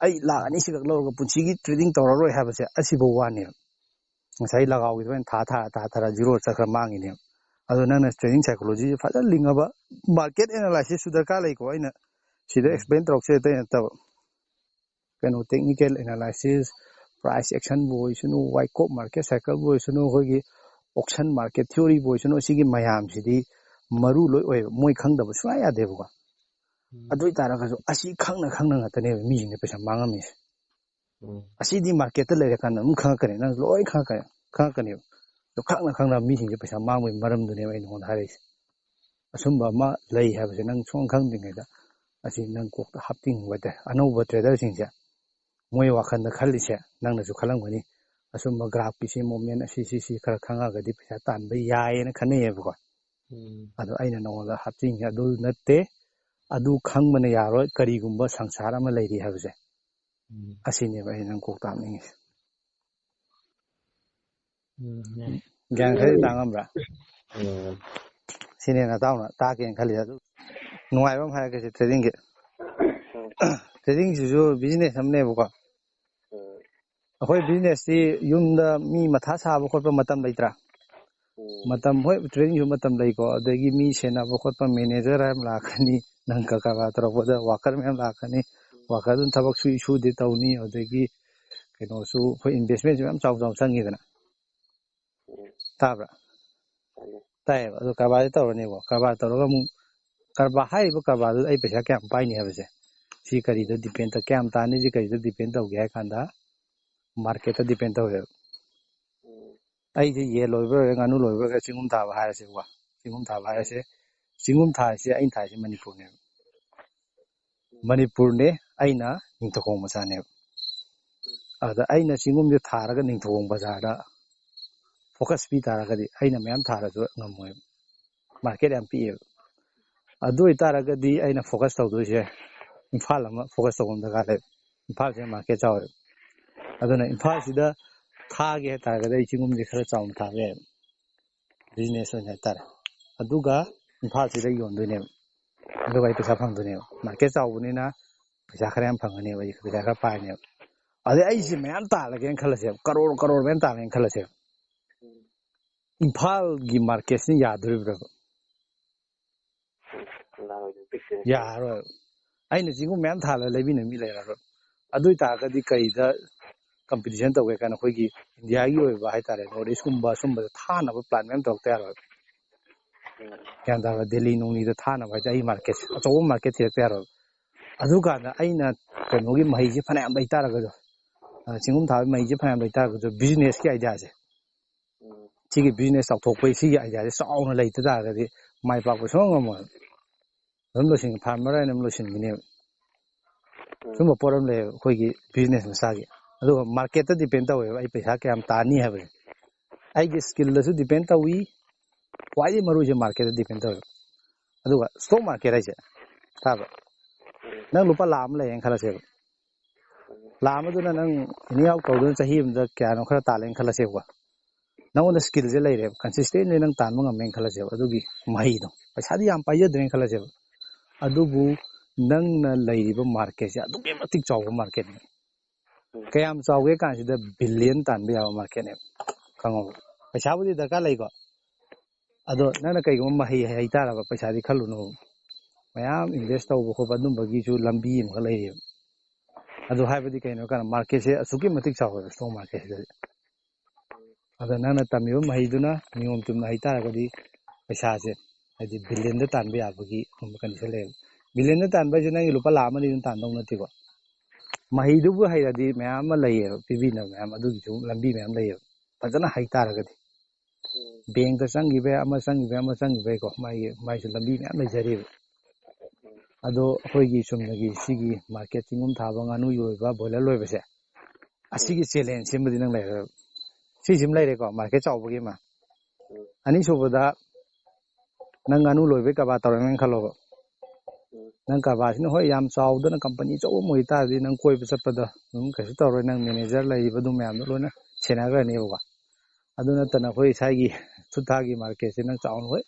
ꯑꯩ ꯂꯥꯈ ꯑꯅꯤ ꯁꯤꯈꯛ ꯂꯧꯔꯒ ꯄꯨꯟꯁꯤꯒꯤ ꯇ꯭ꯔꯦꯗꯤꯡ ꯇꯧꯔꯔꯣꯏ ꯍꯥꯏꯕꯁꯦ ꯑꯁꯤꯐꯧ ꯋꯥꯅꯦꯕ꯫ ꯉꯁꯥꯏ ꯂꯒꯥꯎꯒꯤ ꯑꯗꯨꯃꯥꯏꯅ ꯊꯥ ꯊꯥ ꯊꯥ ꯊꯥꯔ ꯖꯤꯔꯣ ꯆꯠꯈ꯭ꯔ ꯃꯥꯡꯉꯤꯅꯦꯕ꯫ ꯑꯗꯣ ꯅꯪꯅ ꯇ꯭ꯔꯦꯗꯤꯡ ꯁꯥꯏꯀꯣꯂꯣꯖꯤꯁꯦ ꯐꯖꯅ ꯂꯤꯡꯉꯕ, ꯃꯥꯔꯀꯦꯠ ꯑꯦꯅꯥꯂꯥꯏꯁꯤꯁꯁꯨ ꯗꯔꯀꯥꯔ ꯂꯩꯀꯣ꯫ ꯑꯩꯅ ꯁꯤꯗ ꯎꯝ꯫ ꯑꯦꯛꯁꯄ꯭ꯂꯦꯟ ꯇꯧꯔꯛꯁꯦ ꯑꯇꯩ ꯅꯠꯇꯕ꯫ ꯀꯩꯅꯣ, ꯇꯦꯛꯅꯤꯀꯦꯜ ꯑꯦꯅꯥꯂꯥꯏꯁꯤꯁ, ꯄ꯭ꯔꯥꯏꯁ ꯑꯦꯛꯁꯟꯕꯨ ꯑꯣꯏꯁꯅꯨ, ꯋꯥꯏꯀꯣꯞ ꯃꯥꯔꯀꯦꯠ ꯁꯥꯏꯀꯜꯕꯨ ꯑꯣꯏꯁꯅꯨ, ꯑꯩꯈꯣꯏꯒꯤ ꯑꯣꯛꯁꯟ ꯃꯥꯔꯀꯦꯠ ꯊꯤꯑꯣꯔꯤꯕꯨ ꯑꯣꯏꯁꯅꯨ, ꯁꯤꯒꯤ ꯃꯌꯥꯝꯁꯤꯗꯤ ꯃꯔꯨ ꯂꯣꯏ ꯑꯣꯏꯌꯦꯕ꯫ ꯃꯣꯏ ꯈꯪꯗꯕ ꯁꯨꯡꯌꯥ ꯌꯥꯗꯦꯕꯀꯣ꯫ ꯎꯝ꯫ ꯑꯗꯨ ꯑꯣꯏ ꯇꯥꯔꯒꯁꯨ ꯑꯁꯤ ꯈꯪꯅ ꯈꯪꯅ ꯉꯥꯛꯇꯅꯦꯕ ꯃꯤꯁꯤꯡꯅ ꯄꯩꯁꯥ ꯃꯥꯡꯉꯝꯃꯤꯁꯦ꯫ ꯎꯝ꯫ ꯑꯁꯤꯗꯤ ꯃꯥꯔꯀꯦꯠꯇ ꯂꯩꯔꯀꯥꯟꯗ ꯑꯗꯨꯝ ꯈꯪꯉꯛꯀꯅꯤ, ꯅꯪ ꯂꯣꯏ ꯈꯪꯉꯛꯀꯅꯤ, ꯈꯪꯉꯛꯀꯅꯦꯕ꯫ ꯑꯗꯣ ꯈꯪꯅ ꯈꯪꯅ ꯃꯤꯁꯤꯡꯁꯦ ꯄꯩꯁꯥ ꯃꯥꯡꯕꯒꯤ ꯃꯔꯝꯗꯨꯅꯦꯕ ꯑꯩ ꯅꯉꯣꯟꯗ ꯍꯥꯏꯔꯛꯏꯁꯦ꯫ ꯑꯁꯨꯝꯕ ꯑꯃ ꯂꯩ ꯍꯥꯏꯕꯁꯦ ꯅꯪ ꯁꯨꯡꯈꯪ ꯈꯪꯗ꯭ꯔꯤꯉꯩꯗ ꯑꯁꯤ ꯅꯪ ꯀꯣꯛꯇ ꯍꯥꯞꯆꯤꯟꯕ ꯍꯥꯏꯇꯥꯔꯦ꯫ ꯑꯅꯧꯕ traderꯁꯤꯡꯁꯦ ꯃꯣꯏ ꯋꯥꯈꯜꯗ ꯈꯜꯂꯤꯁꯦ ꯅꯪꯅꯁꯨ ꯈꯜꯂꯝꯒꯅꯤ, ꯑꯁꯨꯝꯕ graphꯀꯤꯁꯤ movement ꯑꯁꯤ ꯁꯤꯁꯤ ꯈꯔ ꯈꯪꯉꯒꯗꯤ ꯄꯩꯁꯥ ꯇꯥꯟꯕ ꯌꯥꯏꯌꯦꯅ ꯈꯟꯅꯩꯌꯦꯕꯀꯣ꯫ ꯎꯝ꯫ ꯑꯗꯣ ꯑꯩꯅ ꯅꯉꯣꯟꯗ ꯍꯥꯞꯆꯤꯟꯒꯦ ꯑꯗꯨ ꯅꯠꯇꯦ, ꯑꯗꯨ ꯈꯪꯕꯅ ꯌꯥꯔꯣꯏ, ꯀꯔꯤꯒꯨꯝꯕ ꯁꯪꯁꯥꯔ ꯑꯃ ꯂꯩꯔꯤ ꯍꯥꯏꯕꯁꯦ꯫ ꯎꯝ꯫ ꯑꯁꯤꯅꯦꯕ ꯑꯩꯅ ꯅꯪ ꯀꯣꯛꯇ ꯍꯥꯞꯅꯤꯡꯉꯤꯁꯦ꯫ ꯎꯝ, ꯌꯥꯏ꯫ ꯒ꯭ꯌꯥꯟ ꯈꯔꯗꯤ ꯇꯥ ꯉꯝꯕ꯭ꯔꯥ? ꯎꯝ꯫ ꯁꯤꯅꯦ ꯅꯇꯥꯎꯅ ꯇꯥꯛꯀꯦꯅ ꯈꯜꯂꯤꯁꯦ꯫ ꯑꯗꯨ ꯅꯨꯡꯉꯥꯏꯕ ꯑꯃ ꯍꯥꯏꯔꯛꯀꯦꯁꯦ tradingꯒꯤ꯫ Tradingꯁꯤꯁꯨ business ꯑꯃꯅꯦꯕꯀꯣ꯫ ꯎꯝ꯫ ꯑꯩꯈꯣꯏ businessꯁꯤ ꯌꯨꯝꯗ ꯃꯤ ꯃꯊꯥ ꯁꯥꯕ ꯈꯣꯠꯄ ꯃꯇꯝ ꯂꯩꯇ꯭ꯔꯥ? ꯎꯝ꯫ ꯃꯇꯝ, ꯍꯣꯏ, tradingꯁꯨ ꯃꯇꯝ ꯂꯩꯀꯣ, ꯑꯗꯒꯤ ꯃꯤ ꯁꯦꯟꯅꯕ ꯈꯣꯠꯄ, manager ꯍꯥꯏꯕ ꯑꯃ ꯂꯥꯛꯀꯅꯤ, ꯅꯪ ꯀ-, ꯀꯔꯕꯥꯔ ꯇꯧꯔꯛꯄꯗ worker ꯃꯌꯥꯝ ꯂꯥꯛꯀꯅꯤ, worker ꯑꯗꯨꯝ ꯊꯕꯛ ꯁꯨꯏ ꯁꯨꯗꯦ ꯇꯧꯅꯤ, ꯑꯗꯒꯤ ꯀꯩꯅꯣꯁꯨ ꯑꯩꯈꯣꯏ investmentꯁꯨ ꯃꯌꯥꯝ ꯆꯥꯎ ꯆꯥꯎ ꯆꯪꯉꯤꯗꯅ꯫ ꯎꯝ꯫ ꯇꯥꯕ꯭ꯔꯥ? ꯇꯥꯏꯌꯦ꯫ ꯇꯥꯏꯌꯦꯕ꯫ ꯑꯗꯣ ꯀꯔꯕꯥꯔꯁꯦ ꯇꯧꯔꯅꯦꯕꯀꯣ, ꯀꯔꯕꯥꯔ ꯇꯧꯔꯒ ꯑꯃꯨꯛ ꯀꯔꯕꯥꯔ ꯍꯥꯏꯔꯤꯕ ꯀꯔꯕꯥꯔꯗꯨꯗ ꯑꯩ ꯄꯩꯁꯥ ꯀꯌꯥꯝ ꯄꯥꯏꯅꯤ ꯍꯥꯏꯕꯁꯦ, ꯁꯤ ꯀꯔꯤꯗ depend ꯇꯧ-, ꯀꯌꯥꯝ ꯇꯥꯅꯤꯁꯤ ꯀꯔꯤꯗ depend ꯇꯧꯒꯦ ꯍꯥꯏ ꯀꯥꯟꯗ marketꯇ depend ꯇꯧꯋꯦꯕ꯫ ꯎꯝ꯫ ꯑꯩꯁꯦ ꯌꯦꯟ ꯂꯣꯏꯕ ꯑꯣꯏꯒꯦꯔꯥ, ꯉꯥꯅꯨ ꯂꯣꯏꯕ ꯑꯣꯏꯒꯦꯔꯥ, ꯆꯤꯡꯒꯨꯝ ꯊꯥꯕ ꯍꯥꯏꯔꯁꯦꯕꯀꯣ, ꯆꯤꯡꯒꯨꯝ ꯊꯥꯕ ꯍꯥꯏꯔꯁꯦ, ꯆꯤꯡꯒꯨꯝ ꯊꯥꯔꯤꯁꯦ ꯑꯩꯅ ꯊꯥꯔꯤꯁꯦ ꯃꯅꯤꯄꯨꯔꯅꯦꯕ꯫ ꯃꯅꯤꯄꯨꯔꯅꯦ, ꯑꯩꯅ ꯅꯤꯡꯊꯧꯈꯣꯡ ꯃꯆꯥꯅꯦꯕ꯫ ꯑꯗ ꯑꯩꯅ ꯆꯤꯡꯒꯨꯝꯁꯦ ꯊꯥꯔꯒ ꯅꯤꯡꯊꯧꯈꯣꯡ ꯕꯖꯥꯔꯗ focus ꯄꯤ ꯇꯥꯔꯒꯗꯤ ꯑꯩꯅ ꯃꯌꯥꯝ ꯊꯥꯔꯁꯨ ꯉꯝꯃꯣꯏꯕ, market ꯌꯥꯝ ꯄꯤꯛꯑꯦꯕ꯫ ꯑꯗꯨ ꯑꯣꯏꯇꯥꯔꯒꯗꯤ ꯑꯩꯅ focus ꯇꯧꯗꯣꯏꯁꯦ ꯏꯝꯐꯥꯜ ꯑꯃ focus ꯇꯧꯕ ꯑꯃ ꯗꯔꯀꯥꯔ ꯂꯩ꯫ ꯏꯝꯐꯥꯜꯁꯦ market ꯆꯥꯎꯋꯦꯕ꯫ ꯑꯗꯨꯅ ꯏꯝꯐꯥꯜꯁꯤꯗ ꯊꯥꯒꯦ ꯍꯥꯏꯇꯥꯔꯒꯗꯤ ꯑꯩ ꯆꯤꯡꯒꯨꯝꯁꯦ ꯈꯔ ꯆꯥꯎꯅ ꯊꯥꯕ ꯌꯥꯏꯕ, business ꯑꯣꯏꯅ ꯍꯥꯏꯇꯥꯔꯦ꯫ ꯑꯗꯨꯒ ꯏꯝꯐꯥꯜꯁꯤꯗ ꯌꯣꯟꯗꯣꯏꯅꯦꯕ, ꯑꯗꯨꯒ ꯑꯩ ꯄꯩꯁꯥ ꯐꯪꯗꯣꯏꯅꯦꯕ꯫ Market ꯆꯥꯎꯕꯅꯤꯅ ꯄꯩꯁꯥ ꯈꯔ ꯌꯥꯝ ꯐꯪꯒꯅꯦꯕ, ꯑꯩ ꯄꯩꯁꯥ ꯈꯔ ꯄꯥꯏꯅꯦꯕ꯫ ꯑꯗꯩ ꯑꯩꯁꯦ ꯃꯌꯥꯝ ꯇꯥꯜꯂꯒꯦꯅ ꯈꯜꯂꯁꯦꯕ, ꯀꯔꯣꯔ ꯀꯔꯣꯔ ꯃꯌꯥꯝ ꯇꯥꯜꯂꯒꯦꯅ ꯈꯜꯂꯁꯦꯕ꯫ ꯏꯝꯐꯥꯜꯒꯤ marketꯁꯤꯅ ꯌꯥꯗꯣꯔꯤꯕ꯭ꯔꯕ? ꯂꯥꯛꯑꯣꯏꯗ, ꯄꯤꯛꯇꯦ꯫ ꯌꯥꯔꯔꯣꯏ꯫ ꯑꯩꯅ ꯆꯤꯡꯒꯨꯝ ꯃꯌꯥꯝ ꯊꯥꯜꯂꯒ ꯂꯩꯕꯤꯅꯕ ꯃꯤ ꯂꯩꯔꯔꯣꯏ꯫ ꯑꯗꯨ ꯑꯣꯏꯇꯥꯔꯒꯗꯤ ꯀꯔꯤꯗ competition ꯇꯧꯒꯦ ꯀꯥꯏꯅ ꯑꯩꯈꯣꯏꯒꯤ ꯏꯟꯗꯤꯌꯥꯒꯤ ꯑꯣꯏꯕ ꯍꯥꯏꯇꯥꯔꯦ, North Eastꯀꯨꯝꯕ ꯁꯨꯝꯕꯗ ꯊꯥꯅꯕ plan ꯃꯌꯥꯝ ꯇꯧꯔꯛꯇ ꯌꯥꯔꯣꯏ꯫ ꯎꯝ꯫ ꯒ꯭ꯌꯥꯟ ꯇꯥꯕ? ꯗꯦꯜꯂꯤ ꯅꯨꯡꯂꯤꯗ ꯊꯥꯅꯕ ꯍꯥꯏꯗꯤ ꯑꯩ marketꯁꯦ, ꯑꯆꯧꯕ market ꯊꯤꯔꯛꯇ ꯌꯥꯔꯣꯏ꯫ ꯑꯗꯨꯀꯥꯟꯗ ꯑꯩꯅ ꯀꯩꯅꯣꯒꯤ ꯃꯍꯩꯁꯦ ꯐꯅꯌꯥꯝ ꯂꯩꯇꯥꯔꯒꯁꯨ, ꯑ, ꯆꯤꯡꯒꯨꯝ ꯊꯥꯕꯒꯤ ꯃꯍꯩꯁꯦ ꯐꯅꯌꯥꯝ ꯂꯩꯇꯥꯔꯒꯁꯨ, businessꯀꯤ ideaꯁꯦ ꯎꯝ꯫ ꯁꯤꯒꯤ ꯕꯤꯖꯤꯅꯦꯁ ꯆꯥꯎꯊꯣꯛꯄꯒꯤ ꯁꯤꯒꯤ ꯑꯥꯏꯗꯤꯌꯥꯁꯦ ꯆꯥꯎꯅ ꯂꯩꯇ ꯇꯥꯔꯒꯗꯤ ꯃꯥꯏ ꯄꯥꯛꯄ ꯁꯨꯡꯉꯝ ꯉꯝꯃꯣꯏ꯫ ꯑꯗꯨꯝ ꯂꯣꯏꯁꯤꯟ ꯐꯥꯔꯃꯔ ꯍꯥꯏꯅ ꯑꯗꯨꯝ ꯂꯣꯏꯁꯤꯟꯈꯤꯅꯦꯕ꯫ ꯁꯨꯝꯕ ꯄꯣꯠ ꯑꯃ ꯂꯩꯌꯦꯕ ꯑꯩꯈꯣꯏꯒꯤ ꯕꯤꯖꯤꯅꯦꯁ ꯃꯆꯥꯒꯤ꯫ ꯑꯗꯨꯒ ꯃꯥꯔꯀꯦꯠꯇ ꯗꯤꯄꯦꯟ ꯇꯧꯋꯦꯕ ꯑꯩ ꯄꯩꯁꯥ ꯀꯌꯥꯝ ꯇꯥꯅꯤ ꯍꯥꯏꯕꯁꯦ꯫ ꯑꯩꯒꯤ ꯁ꯭ꯀꯤꯜꯗꯁꯨ ꯗꯤꯄꯦꯟ ꯇꯧꯏ꯫ ꯈ꯭ꯋꯥꯏꯗꯒꯤ ꯃꯔꯨꯁꯦ ꯃꯥꯔꯀꯦꯠꯇ ꯗꯤꯄꯦꯟ ꯇꯧꯋꯦꯕ꯫ ꯑꯗꯨꯒ ꯁ꯭ꯇꯣꯛ ꯃꯥꯔꯀꯦꯠ ꯍꯥꯏꯁꯦ, ꯇꯥꯕ꯭ꯔꯥ? ꯅꯪ ꯂꯨꯄꯥ ꯂꯥꯈ ꯑꯃ ꯂꯩꯌꯦꯅ ꯈꯜꯂꯁꯦꯕ꯫ ꯂꯥꯈ ꯑꯃꯗꯨꯅ ꯅꯪ ꯑꯦꯅꯤ ꯍꯥꯎ ꯇꯧꯗꯨꯅ ꯆꯍꯤ ꯑꯃꯗ ꯀꯌꯥꯅꯣ ꯈꯔ ꯇꯥꯜꯂꯦꯅ ꯈꯜꯂꯁꯦꯕꯀꯣ꯫ ꯅꯪꯉꯣꯟꯗ ꯁ꯭ꯀꯤꯜꯁꯦ ꯂꯩꯔꯦꯕ, ꯀꯟꯁꯤꯁꯇꯦꯟꯂꯤ ꯅꯪ ꯇꯥꯟꯕ ꯉꯝꯃꯦꯅ ꯈꯜꯂꯁꯦꯕ꯫ ꯑꯗꯨꯒꯤ ꯃꯍꯩꯗꯣ, ꯄꯩꯁꯥꯗꯤ ꯌꯥꯝ ꯄꯥꯏꯖꯗ꯭ꯔꯦꯅ ꯈꯜꯂꯁꯦꯕ, ꯑꯗꯨꯕꯨ ꯅꯪꯅ ꯂꯩꯔꯤꯕ ꯃꯥꯔꯀꯦꯠꯁꯦ ꯑꯗꯨꯛꯀꯤ ꯃꯇꯤꯛ ꯆꯥꯎꯕ ꯃꯥꯔꯀꯦꯠꯅꯤ꯫ ꯀꯌꯥꯝ ꯆꯥꯎꯒꯦ ꯀꯥꯟꯁꯤꯗ ꯕꯤꯂꯤꯌꯟ ꯇꯥꯟꯕ ꯌꯥꯕ ꯃꯥꯔꯀꯦꯠꯅꯦꯕ, ꯈꯪꯉꯕ? ꯄꯩꯁꯥꯕꯨꯗꯤ ꯗꯔꯀꯥꯔ ꯂꯩꯀꯣ, ꯑꯗꯣ ꯅꯪꯅ ꯀꯩꯒꯨꯝꯕ ꯃꯍꯩ ꯍꯩꯇꯥꯔꯕ, ꯄꯩꯁꯥꯗꯤ ꯈꯜꯂꯨꯅꯨ꯫ ꯃꯌꯥꯝ ꯏꯟꯚꯦꯁ ꯇꯧꯕ ꯈꯣꯠꯄ ꯑꯗꯨꯝꯕꯒꯤꯁꯨ ꯂꯝꯕꯤ ꯑꯃꯈꯛ ꯂꯩꯔꯤꯕ꯫ ꯑꯗꯨ ꯍꯥꯏꯕꯗꯤ ꯀꯩꯅꯣ ꯍꯥꯏ ꯀꯥꯟꯗ ꯃꯥꯔꯀꯦꯠꯁꯦ ꯑꯁꯨꯛꯀꯤ ꯃꯇꯤꯛ ꯆꯥꯎꯋꯦꯕ ꯁ꯭ꯇꯣꯛ ꯃꯥꯔꯀꯦꯠꯁꯤꯗꯗꯤ꯫ ꯑꯗꯣ ꯅꯪꯅ ꯇꯝꯃꯤꯕ ꯃꯍꯩꯗꯨꯅ ꯅꯤꯌꯣꯝ ꯆꯨꯝꯅ ꯍꯩꯇꯥꯔꯒꯗꯤ ꯄꯩꯁꯥꯁꯦ ꯍꯥꯏꯗꯤ ꯕꯤꯂꯤꯌꯟꯗ ꯇꯥꯟꯕ ꯌꯥꯕꯒꯤ ꯑꯗꯨꯝꯕ ꯀꯟꯗꯤꯁꯟ ꯂꯩꯌꯦꯕ꯫ ꯕꯤꯂꯤꯌꯟꯗ ꯇꯥꯟꯕ ꯍꯥꯏꯁꯦ ꯅꯪꯒꯤ ꯂꯨꯄꯥ ꯂꯥꯈ ꯑꯃ ꯑꯅꯤ ꯑꯗꯨꯝ ꯇꯥꯟꯗꯧ ꯅꯠꯇꯦꯀꯣ꯫ ꯃꯍꯩꯗꯨꯕꯨ ꯍꯩꯔꯗꯤ ꯃꯌꯥꯝ ꯑꯃ ꯂꯩꯌꯦꯕ, ꯄꯤꯕꯤꯅꯕ ꯃꯌꯥꯝ, ꯑꯗꯨꯒꯤꯁꯨ ꯂꯝꯕꯤ ꯃꯌꯥꯝ ꯂꯩꯌꯦꯕ꯫ ꯐꯖꯅ ꯍꯩꯇꯥꯔꯒꯗꯤ ꯕꯦꯡꯇ ꯆꯪꯈꯤꯕ ꯌꯥꯏ, ꯑꯃ ꯆꯪꯈꯤꯕ ꯌꯥꯏ, ꯑꯃ ꯆꯪꯈꯤꯕ ꯌꯥꯏꯀꯣ, ꯃꯥꯒꯤ, ꯃꯥꯏꯁꯨ ꯂꯝꯕꯤ ꯃꯌꯥꯝ ꯂꯩꯖꯔꯤꯕ꯫ ꯑꯗꯣ ꯑꯩꯈꯣꯏꯒꯤ ꯆꯨꯝꯅꯒꯤ ꯁꯤꯒꯤ ꯃꯥꯔꯀꯦꯠ ꯆꯤꯡꯒꯨꯝ ꯊꯥꯕ, ꯉꯥꯅꯨ ꯂꯣꯏꯕ, ꯕꯣꯏꯂꯔ ꯂꯣꯏꯕꯁꯦ, ꯑꯁꯤꯒꯤ ꯆꯦꯂꯦꯟꯖ ꯁꯤꯃꯗꯤ ꯅꯪ ꯂꯩꯔꯔꯣꯏ꯫ ꯁꯤꯁꯤꯃ ꯂꯩꯔꯦꯀꯣ, ꯃꯥꯔꯀꯦꯠ ꯆꯥꯎꯕꯒꯤ ꯑꯃ꯫ ꯑꯅꯤꯁꯨꯕꯗ, ꯅꯪ ꯉꯥꯅꯨ ꯂꯣꯏꯕꯒꯤ ꯀꯔꯕꯥꯔ ꯇꯧꯔꯦꯅ ꯈꯜꯂꯣꯕ꯫ ꯅꯪ ꯀꯔꯕꯥꯔꯁꯤꯅ ꯍꯣꯏ ꯌꯥꯝ ꯆꯥꯎꯗꯅ ꯀꯝꯄꯅꯤ ꯑꯆꯧꯕ ꯑꯃ ꯑꯣꯏꯇꯥꯔꯗꯤ ꯅꯪ ꯀꯣꯏꯕ ꯆꯠꯄꯗ ꯑꯗꯨꯝ ꯀꯩꯁꯨ ꯇꯧꯔꯣꯏ, ꯅꯪ ꯃꯦꯅꯦꯖꯔ ꯂꯩꯔꯤꯕ ꯑꯗꯨ ꯃꯌꯥꯝꯗꯣ ꯂꯣꯏꯅ ꯁꯦꯟꯅꯈ꯭ꯔꯅꯦꯕꯀꯣ꯫ ꯑꯗꯨ ꯅꯠꯇꯅ ꯑꯩꯈꯣꯏ ꯏꯁꯥꯒꯤ ꯊꯥꯒꯤ ꯃꯥꯔꯀꯦꯠꯁꯦ ꯅꯪ ꯆꯥꯎꯅ ꯍꯣꯏ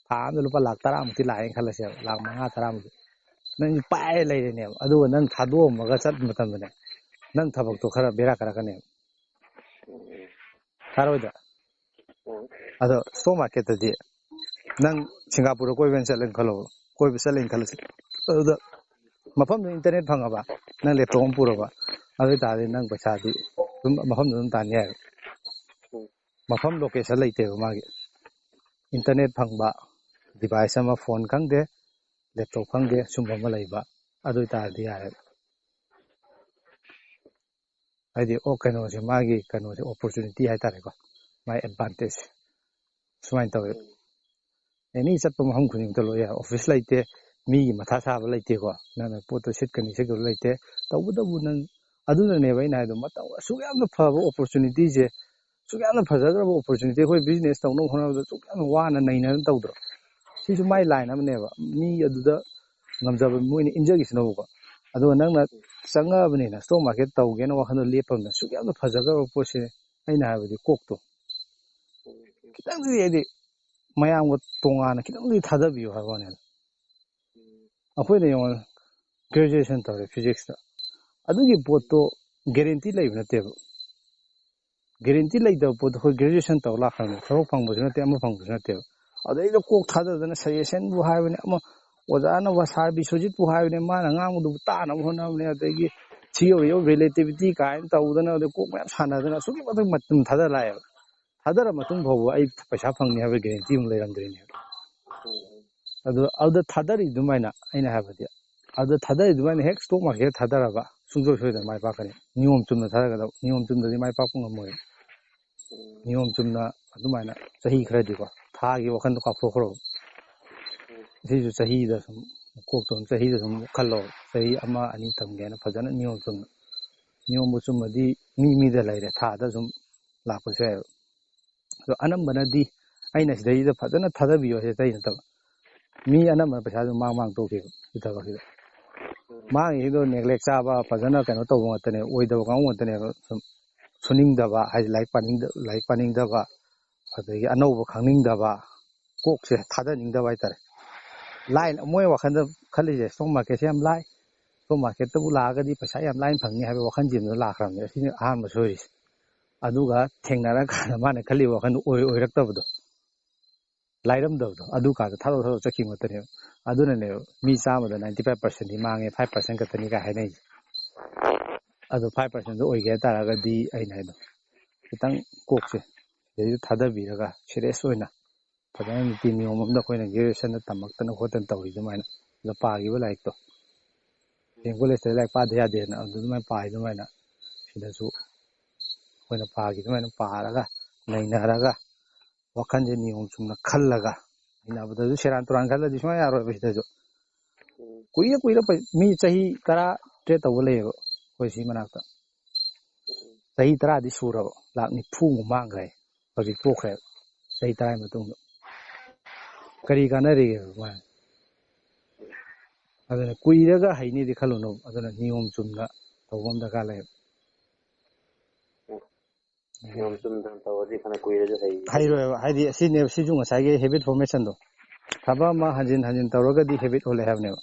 ꯊꯥ ꯑꯃꯗ ꯂꯨꯄꯥ ꯂꯥꯈ ꯇꯔꯥꯃꯨꯛꯇꯤ ꯂꯥꯛꯑꯦꯅ ꯈꯜꯂꯁꯦꯕ, ꯂꯥꯈ ꯃꯉꯥ ꯇꯔꯥꯃꯨꯛꯇꯤ ꯅꯪ ꯄꯥꯏꯔ ꯂꯩꯔꯅꯦꯕ꯫ ꯑꯗꯨꯒ ꯅꯪ ꯊꯥꯗꯣꯛꯑꯝꯃꯒ ꯆꯠꯄ ꯃꯇꯝꯗꯅꯦ, ꯅꯪ ꯊꯕꯛꯇꯣ ꯈꯔ ꯕꯦꯔꯥ ꯀꯥꯔꯛꯀꯅꯦꯕ꯫ ꯀꯥꯔꯣꯏꯗ꯭ꯔꯥ? ꯑꯗꯣ ꯁ꯭ꯇꯣꯛ ꯃꯥꯔꯀꯦꯠꯇꯗꯤ ꯅꯪ ꯁꯤꯡꯒꯥꯄꯨꯔꯗ ꯀꯣꯏꯕ ꯑꯣꯏꯅ ꯆꯠꯂꯦꯅ ꯈꯜꯂꯣꯕ, ꯀꯣꯏꯕ ꯆꯠꯂꯦꯅ ꯈꯜꯂꯁꯤ꯫ ꯑꯗꯨꯗ ꯃꯐꯝꯗꯨ ꯏꯟꯇꯔꯅꯦꯠ ꯐꯪꯉꯕ, ꯅꯪ ꯂꯦꯞꯇꯣꯞ ꯑꯃ ꯄꯨꯔꯕ, ꯑꯗꯨ ꯑꯣꯏꯇꯥꯔꯗꯤ ꯅꯪ ꯄꯩꯁꯥꯗꯤ ꯑꯗꯨꯝ ꯃꯐꯝꯗꯨ ꯑꯗꯨꯝ ꯇꯥꯟ ꯌꯥꯏꯕ꯫ ꯃꯐꯝ ꯂꯣꯀꯦꯁꯟ ꯂꯩꯇꯦꯕ ꯃꯥꯒꯤ꯫ ꯏꯟꯇꯔꯅꯦꯠ ꯐꯪꯕ ꯗꯤꯚꯥꯏꯁ ꯑꯃ, ꯐꯣꯟ ꯈꯪꯗꯦ, ꯂꯦꯞꯇꯣꯞ ꯈꯪꯗꯦ, ꯁꯨꯝꯕ ꯑꯃ ꯂꯩꯕ, ꯑꯗꯨ ꯑꯣꯏꯇꯥꯔꯗꯤ ꯌꯥꯔꯦ꯫ ꯍꯥꯏꯗꯤ ꯑꯣ ꯀꯩꯅꯣꯁꯦ, ꯃꯥꯒꯤ ꯀꯩꯅꯣꯁꯦ, ꯑꯣꯄꯣꯔꯆꯨꯅꯤꯇꯤ ꯍꯥꯏꯇꯥꯔꯦꯀꯣ, ꯃꯥꯏ ꯑꯦꯗꯚꯥꯟꯇꯦꯖ ꯁꯨꯃꯥꯏꯅ ꯇꯧꯋꯦ꯫ ꯑꯦꯅꯤ ꯆꯠꯄ ꯃꯐꯝ ꯈꯨꯗꯤꯡꯃꯛꯇ ꯂꯣꯏ ꯌꯥꯏ꯫ ꯑꯣꯐꯤꯁ ꯂꯩꯇꯦ, ꯃꯤꯒꯤ ꯃꯊꯥ ꯁꯥꯕ ꯂꯩꯇꯦꯀꯣ, ꯅꯪꯅ ꯄꯣꯠꯇꯣ ꯁꯤꯠꯀꯅꯤ ꯁꯤꯠꯀꯗꯕ ꯂꯩꯇꯦ꯫ ꯇꯧꯕꯇꯕꯨ ꯅꯪ, ꯑꯗꯨꯅꯅꯦꯕ ꯑꯩꯅ ꯍꯥꯏꯗꯣ, ꯃꯇꯝ ꯑꯁꯨꯛ ꯌꯥꯝꯅ ꯐꯕ ꯑꯣꯄꯣꯔꯆꯨꯅꯤꯇꯤꯁꯦ, ꯑꯁꯨꯛ ꯌꯥꯝꯅ ꯐꯖꯈ꯭ꯔꯕ ꯑꯣꯄꯣꯔꯆꯨꯅꯤꯇꯤ, ꯑꯩꯈꯣꯏ ꯕꯤꯖꯤꯅꯦꯁ ꯇꯧꯅꯕ ꯍꯣꯠꯅꯕꯗ ꯑꯁꯨꯛ ꯌꯥꯝꯅ ꯋꯥꯅ ꯅꯩꯅꯗꯅ ꯇꯧꯗ꯭ꯔꯣ? ꯁꯤꯁꯨ ꯃꯥꯏ ꯂꯥꯏꯟ ꯑꯃꯅꯦꯕ, ꯃꯤ ꯑꯗꯨꯗ ꯉꯝꯖꯕ ꯃꯣꯏꯅ ꯏꯟꯖꯈꯤꯁꯅꯨꯕꯀꯣ꯫ ꯑꯗꯨꯒ ꯅꯪꯅ ꯆꯪꯉꯛꯑꯕꯅꯤꯅ, ꯁ꯭ꯇꯣꯛ ꯃꯥꯔꯀꯦꯠ ꯇꯧꯒꯦꯅ ꯋꯥꯈꯜꯗꯣ ꯂꯦꯞꯄꯕꯅꯤꯅ, ꯑꯁꯨꯛ ꯌꯥꯝꯅ ꯐꯖꯈ꯭ꯔꯕ ꯄꯣꯠꯁꯦ, ꯑꯩꯅ ꯍꯥꯏꯕꯗꯤ ꯀꯣꯛꯇꯣ ꯈꯤꯇꯪꯗꯤ, ꯍꯥꯏꯗꯤ ꯃꯌꯥꯝꯒ ꯇꯣꯉꯥꯟꯅ ꯈꯤꯇꯪꯗꯤ ꯊꯥꯗꯕꯤꯌꯨ ꯍꯥꯏꯕ ꯋꯥꯅꯦ꯫ ꯑꯩꯈꯣꯏꯅ ꯌꯦꯡꯉꯣ, ꯒ꯭ꯔꯦꯖꯨꯑꯦꯁꯟ ꯇꯧꯔꯦ ꯐꯤꯖꯤꯛꯁꯇ, ꯑꯗꯨꯒꯤ ꯄꯣꯠꯇꯣ ꯒꯦꯔꯦꯟꯇꯤ ꯂꯩꯕ ꯅꯠꯇꯦꯕ꯫ ꯒꯦꯔꯦꯟꯇꯤ ꯂꯩꯇꯕ ꯄꯣꯠꯇꯣ ꯑꯩꯈꯣꯏ ꯒ꯭ꯔꯦꯖꯨꯑꯦꯁꯟ ꯇꯧꯔ ꯂꯥꯛꯈ꯭ꯔꯕꯅꯤ, ꯊꯕꯛ ꯐꯪꯕꯁꯨ ꯅꯠꯇꯦ, ꯑꯃ ꯐꯪꯕꯁꯨ ꯅꯠꯇꯦꯕ꯫ ꯑꯗꯩꯗ ꯀꯣꯛ ꯊꯥꯗꯗꯅ ꯁꯖꯦꯁꯟꯕꯨ ꯍꯥꯏꯕꯅꯤ, ꯑꯃ ꯑꯣꯖꯥꯅ ꯁꯥꯔ ꯕꯤꯁ꯭ꯋꯖꯤꯠꯄꯨ ꯍꯥꯏꯕꯅꯤ, ꯃꯥꯅ ꯉꯥꯡꯕꯗꯨꯕꯨ ꯇꯥꯅꯕ ꯍꯣꯠꯅꯕꯅꯤ, ꯑꯗꯒꯤ ꯊꯤꯑꯣꯔꯤ ꯑꯣꯐ ꯔꯤꯂꯦꯇꯤꯚꯤꯇꯤ ꯀꯥꯏꯅ ꯇꯧꯗꯅ, ꯑꯗꯩ ꯀꯣꯛ ꯃꯌꯥꯝ ꯁꯥꯟꯅꯗꯅ ꯑꯁꯨꯛꯀꯤ ꯃꯇꯤꯛ ꯃꯇꯝ ꯊꯥꯗ ꯂꯥꯛꯑꯦꯕ꯫ ꯊꯥꯗꯔ ꯃꯇꯨꯡ ꯐꯥꯎꯕ ꯑꯩ ꯄꯩꯁꯥ ꯐꯪꯅꯤ ꯍꯥꯏꯕ ꯒꯦꯔꯦꯟꯇꯤ ꯑꯃ ꯂꯩꯔꯝꯗ꯭ꯔꯤꯅꯦꯕ꯫ ꯑꯗꯨ, ꯑꯗꯨꯗ ꯊꯥꯗꯔꯤ ꯑꯗꯨꯃꯥꯏꯅ, ꯑꯩꯅ ꯍꯥꯏꯕꯗꯤ, ꯑꯗꯨꯗ ꯊꯥꯗꯔꯤ ꯑꯗꯨꯃꯥꯏꯅ ꯍꯦꯛ ꯁ꯭ꯇꯣꯛ ꯃꯥꯔꯀꯦꯠꯇ ꯊꯥꯗꯔꯕ ꯁꯨꯡꯁꯣꯏ ꯁꯣꯏꯗꯅ ꯃꯥꯏ ꯄꯥꯛꯀꯅꯤ꯫ ꯅꯤꯌꯣꯝ ꯆꯨꯝꯅ ꯊꯥꯗꯒꯗꯕ, ꯅꯤꯌꯣꯝ ꯆꯨꯝꯗꯗꯤ ꯃꯥꯏ ꯄꯥꯛꯄ ꯉꯝꯃꯣꯏ꯫ ꯅꯤꯌꯣꯝ ꯆꯨꯝꯅ ꯑꯗꯨꯃꯥꯏꯅ ꯆꯍꯤ ꯈꯔꯗꯤꯀꯣ, ꯊꯥꯒꯤ ꯋꯥꯈꯜꯗꯣ ꯀꯥꯎꯊꯣꯛꯈ꯭ꯔꯣ꯫ ꯁꯤꯁꯨ ꯆꯍꯤꯗ ꯁꯨꯝ, ꯀꯣꯛꯇꯣ ꯁꯨꯝ ꯆꯍꯤꯗ ꯁꯨꯝ ꯈꯜꯂꯣ, ꯆꯍꯤ ꯑꯃ ꯑꯅꯤ ꯊꯝꯒꯦꯅ ꯐꯖꯅ ꯅꯤꯌꯣꯝ ꯆꯨꯝꯅ꯫ ꯅꯤꯌꯣꯝꯕꯨ ꯆꯨꯝꯃꯗꯤ ꯃꯤ ꯃꯤꯗ ꯂꯩꯔꯦ, ꯊꯥꯗ ꯁꯨꯝ ꯂꯥꯛꯄꯁꯨ ꯌꯥꯏꯑꯕ꯫ ꯑꯗꯣ ꯑꯅꯝꯕꯅꯗꯤ ꯑꯩꯅ ꯁꯤꯗꯩꯁꯤꯗ ꯐꯖꯅ ꯊꯥꯗꯕꯤꯌꯣ ꯍꯥꯏꯁꯦ ꯑꯇꯩ ꯅꯠꯇꯕ, ꯃꯤ ꯑꯅꯝꯕꯅ ꯄꯩꯁꯥꯁꯨ ꯃꯥꯡ ꯃꯥꯡ ꯇꯣꯛꯈꯤꯕ ꯁꯤ ꯊꯕꯛꯁꯤꯗ꯫ ꯃꯥꯡꯉꯤꯁꯤꯗꯣ ꯅꯦꯒ꯭ꯂꯦꯛ ꯆꯥꯕ, ꯐꯖꯅ ꯀꯩꯅꯣ ꯇꯧꯕ ꯉꯥꯛꯇꯅꯦ, ꯑꯣꯏꯗꯕ ꯀꯥꯡꯕꯨ ꯉꯥꯛꯇꯅꯦꯕ꯫ ꯁꯨꯝ ꯁꯨꯅꯤꯡꯗꯕ ꯍꯥꯏꯗꯤ, ꯂꯥꯏꯔꯤꯛ ꯄꯥꯅꯤꯡꯗ-, ꯂꯥꯏꯔꯤꯛ ꯄꯥꯅꯤꯡꯗꯕ, ꯑꯗꯒꯤ ꯑꯅꯧꯕ ꯈꯪꯅꯤꯡꯗꯕ, ꯀꯣꯛꯁꯦ ꯊꯥꯗꯅꯤꯡꯗꯕ ꯍꯥꯏꯇꯥꯔꯦ꯫ ꯂꯥꯏꯟ, ꯃꯣꯏ ꯋꯥꯈꯜꯗ ꯈꯜꯂꯤꯁꯦ ꯁ꯭ꯇꯣꯛ ꯃꯥꯔꯀꯦꯠꯁꯦ ꯌꯥꯝ ꯂꯥꯏ, ꯁ꯭ꯇꯣꯛ ꯃꯥꯔꯀꯦꯠꯇꯕꯨ ꯂꯥꯛꯑꯒꯗꯤ ꯄꯩꯁꯥ ꯌꯥꯝ ꯂꯥꯏꯅ ꯐꯪꯅꯤ ꯍꯥꯏꯕ ꯋꯥꯈꯜꯁꯤꯗ ꯂꯥꯛꯈ꯭ꯔꯕꯅꯦ꯫ ꯑꯁꯤꯅ ꯑꯍꯥꯟꯕ ꯁꯣꯏꯔꯤꯁꯦ꯫ ꯑꯗꯨꯒ ꯊꯦꯡꯅꯔꯀꯥꯟꯗ ꯃꯥꯅ ꯈꯜꯂꯤꯕ ꯋꯥꯈꯜꯗꯣ ꯑꯣꯏ-, ꯑꯣꯏꯔꯛꯇꯕꯗꯣ, ꯂꯥꯏꯔꯝꯗꯕꯗꯣ, ꯑꯗꯨ ꯀꯥꯟꯗ ꯊꯥꯗꯣꯛ ꯊꯥꯗꯣꯛ ꯆꯠꯈꯤꯕ ꯉꯥꯛꯇꯅꯦꯕ꯫ ꯑꯗꯨꯅꯅꯦꯕ ꯃꯤ ꯆꯥꯝꯃꯗ ninety five percent ꯗꯤ ꯃꯥꯡꯉꯦ, five percent ꯈꯛꯇꯅꯤ ꯀꯥꯏ ꯍꯥꯏꯅꯩꯁꯦ꯫ ꯑꯗꯣ five percent ꯗꯣ ꯑꯣꯏꯒꯦ ꯍꯥꯏ ꯇꯥꯔꯒꯗꯤ ꯑꯩꯅ ꯍꯥꯏꯗꯣ ꯈꯤꯇꯪ ꯀꯣꯛꯁꯦ ꯁꯤꯗꯩꯗ ꯊꯥꯗꯕꯤꯔꯒ serious ꯑꯣꯏꯅ ꯐꯖꯅ ꯅꯤꯇꯤ ꯅꯤꯌꯣꯝ ꯑꯃꯗ ꯑꯩꯈꯣꯏꯅ ꯒ꯭ꯔꯦꯖꯨꯑꯦꯁꯟꯗ ꯇꯝꯃꯛꯇꯅ ꯈꯣꯠꯇꯅ ꯇꯧꯔꯤ ꯑꯗꯨꯃꯥꯏꯅ, ꯑꯗ ꯄꯥꯈꯤꯕ ꯂꯥꯏꯔꯤꯛꯇꯣ, ꯗꯤ ꯑꯦꯝ ꯀꯣꯂꯦꯖꯇ ꯂꯥꯏꯔꯤꯛ ꯄꯥꯗ ꯌꯥꯗꯦꯅ ꯑꯗꯨ ꯑꯗꯨꯃꯥꯏꯅ ꯄꯥꯏ ꯑꯗꯨꯃꯥꯏꯅ ꯁꯤꯗꯁꯨ ꯑꯩꯈꯣꯏꯅ ꯄꯥꯈꯤ ꯑꯗꯨꯃꯥꯏꯅ ꯄꯥꯔꯒ ꯅꯩꯅꯔꯒ, ꯋꯥꯈꯜꯁꯦ ꯅꯤꯌꯣꯝ ꯆꯨꯝꯅ ꯈꯜꯂꯒ, ꯅꯩꯅꯕꯗꯁꯨ ꯁꯦꯔꯥꯟ ꯇꯨꯔꯥꯟ ꯈꯜꯂꯗꯤ ꯁꯨꯡꯌꯥ ꯌꯥꯔꯣꯏꯕ ꯁꯤꯗꯁꯨ꯫ ꯀꯨꯏꯔ ꯀꯨꯏꯔ ꯄꯩ-, ꯃꯤ ꯆꯍꯤ ꯇꯔꯥ ꯇꯔꯦꯠ ꯇꯧꯕ ꯂꯩꯌꯦꯕ ꯑꯩꯈꯣꯏ ꯁꯤ ꯃꯅꯥꯛꯇ꯫ ꯆꯍꯤ ꯇꯔꯥꯗꯤ ꯁꯨꯔꯕ, ꯂꯥꯛ ꯅꯤꯐꯨꯃꯨꯛ ꯃꯥꯡꯈ꯭ꯔꯦ꯫ ꯍꯧꯖꯤꯛ ꯇꯣꯛꯈ꯭ꯔꯦ, ꯆꯍꯤ ꯇꯔꯥꯒꯤ ꯃꯇꯨꯡꯗ꯫ ꯀꯔꯤ ꯀꯥꯟꯅꯔꯤꯒꯦ ꯃꯥ? ꯑꯗꯨꯅ ꯀꯨꯏꯔꯒ ꯍꯩꯅꯤꯗꯤ ꯈꯜꯂꯨꯅꯨ, ꯑꯗꯨꯅ ꯅꯤꯌꯣꯝ ꯆꯨꯝꯅ ꯇꯧꯕ ꯑꯃ ꯗꯔꯀꯥꯔ ꯂꯩꯌꯦꯕ꯫ ꯅꯤꯌꯣꯝ ꯆꯨꯝꯗꯅ ꯇꯧꯔꯗꯤ ꯐꯅ ꯀꯨꯏꯔꯁꯨ ꯍꯩ ꯍꯩꯔꯣꯏꯕ꯫ ꯍꯥꯏꯗꯤ ꯑꯁꯤꯅꯦꯕ, ꯁꯤꯁꯨ ꯉꯁꯥꯏꯒꯤ habit formationꯗꯣ꯫ ꯊꯕꯛ ꯑꯃ ꯍꯟꯖꯤꯟ ꯍꯟꯖꯤꯟ ꯇꯧꯔꯒꯗꯤ habit ꯑꯣꯜꯂꯦ ꯍꯥꯏꯕꯅꯦꯕ꯫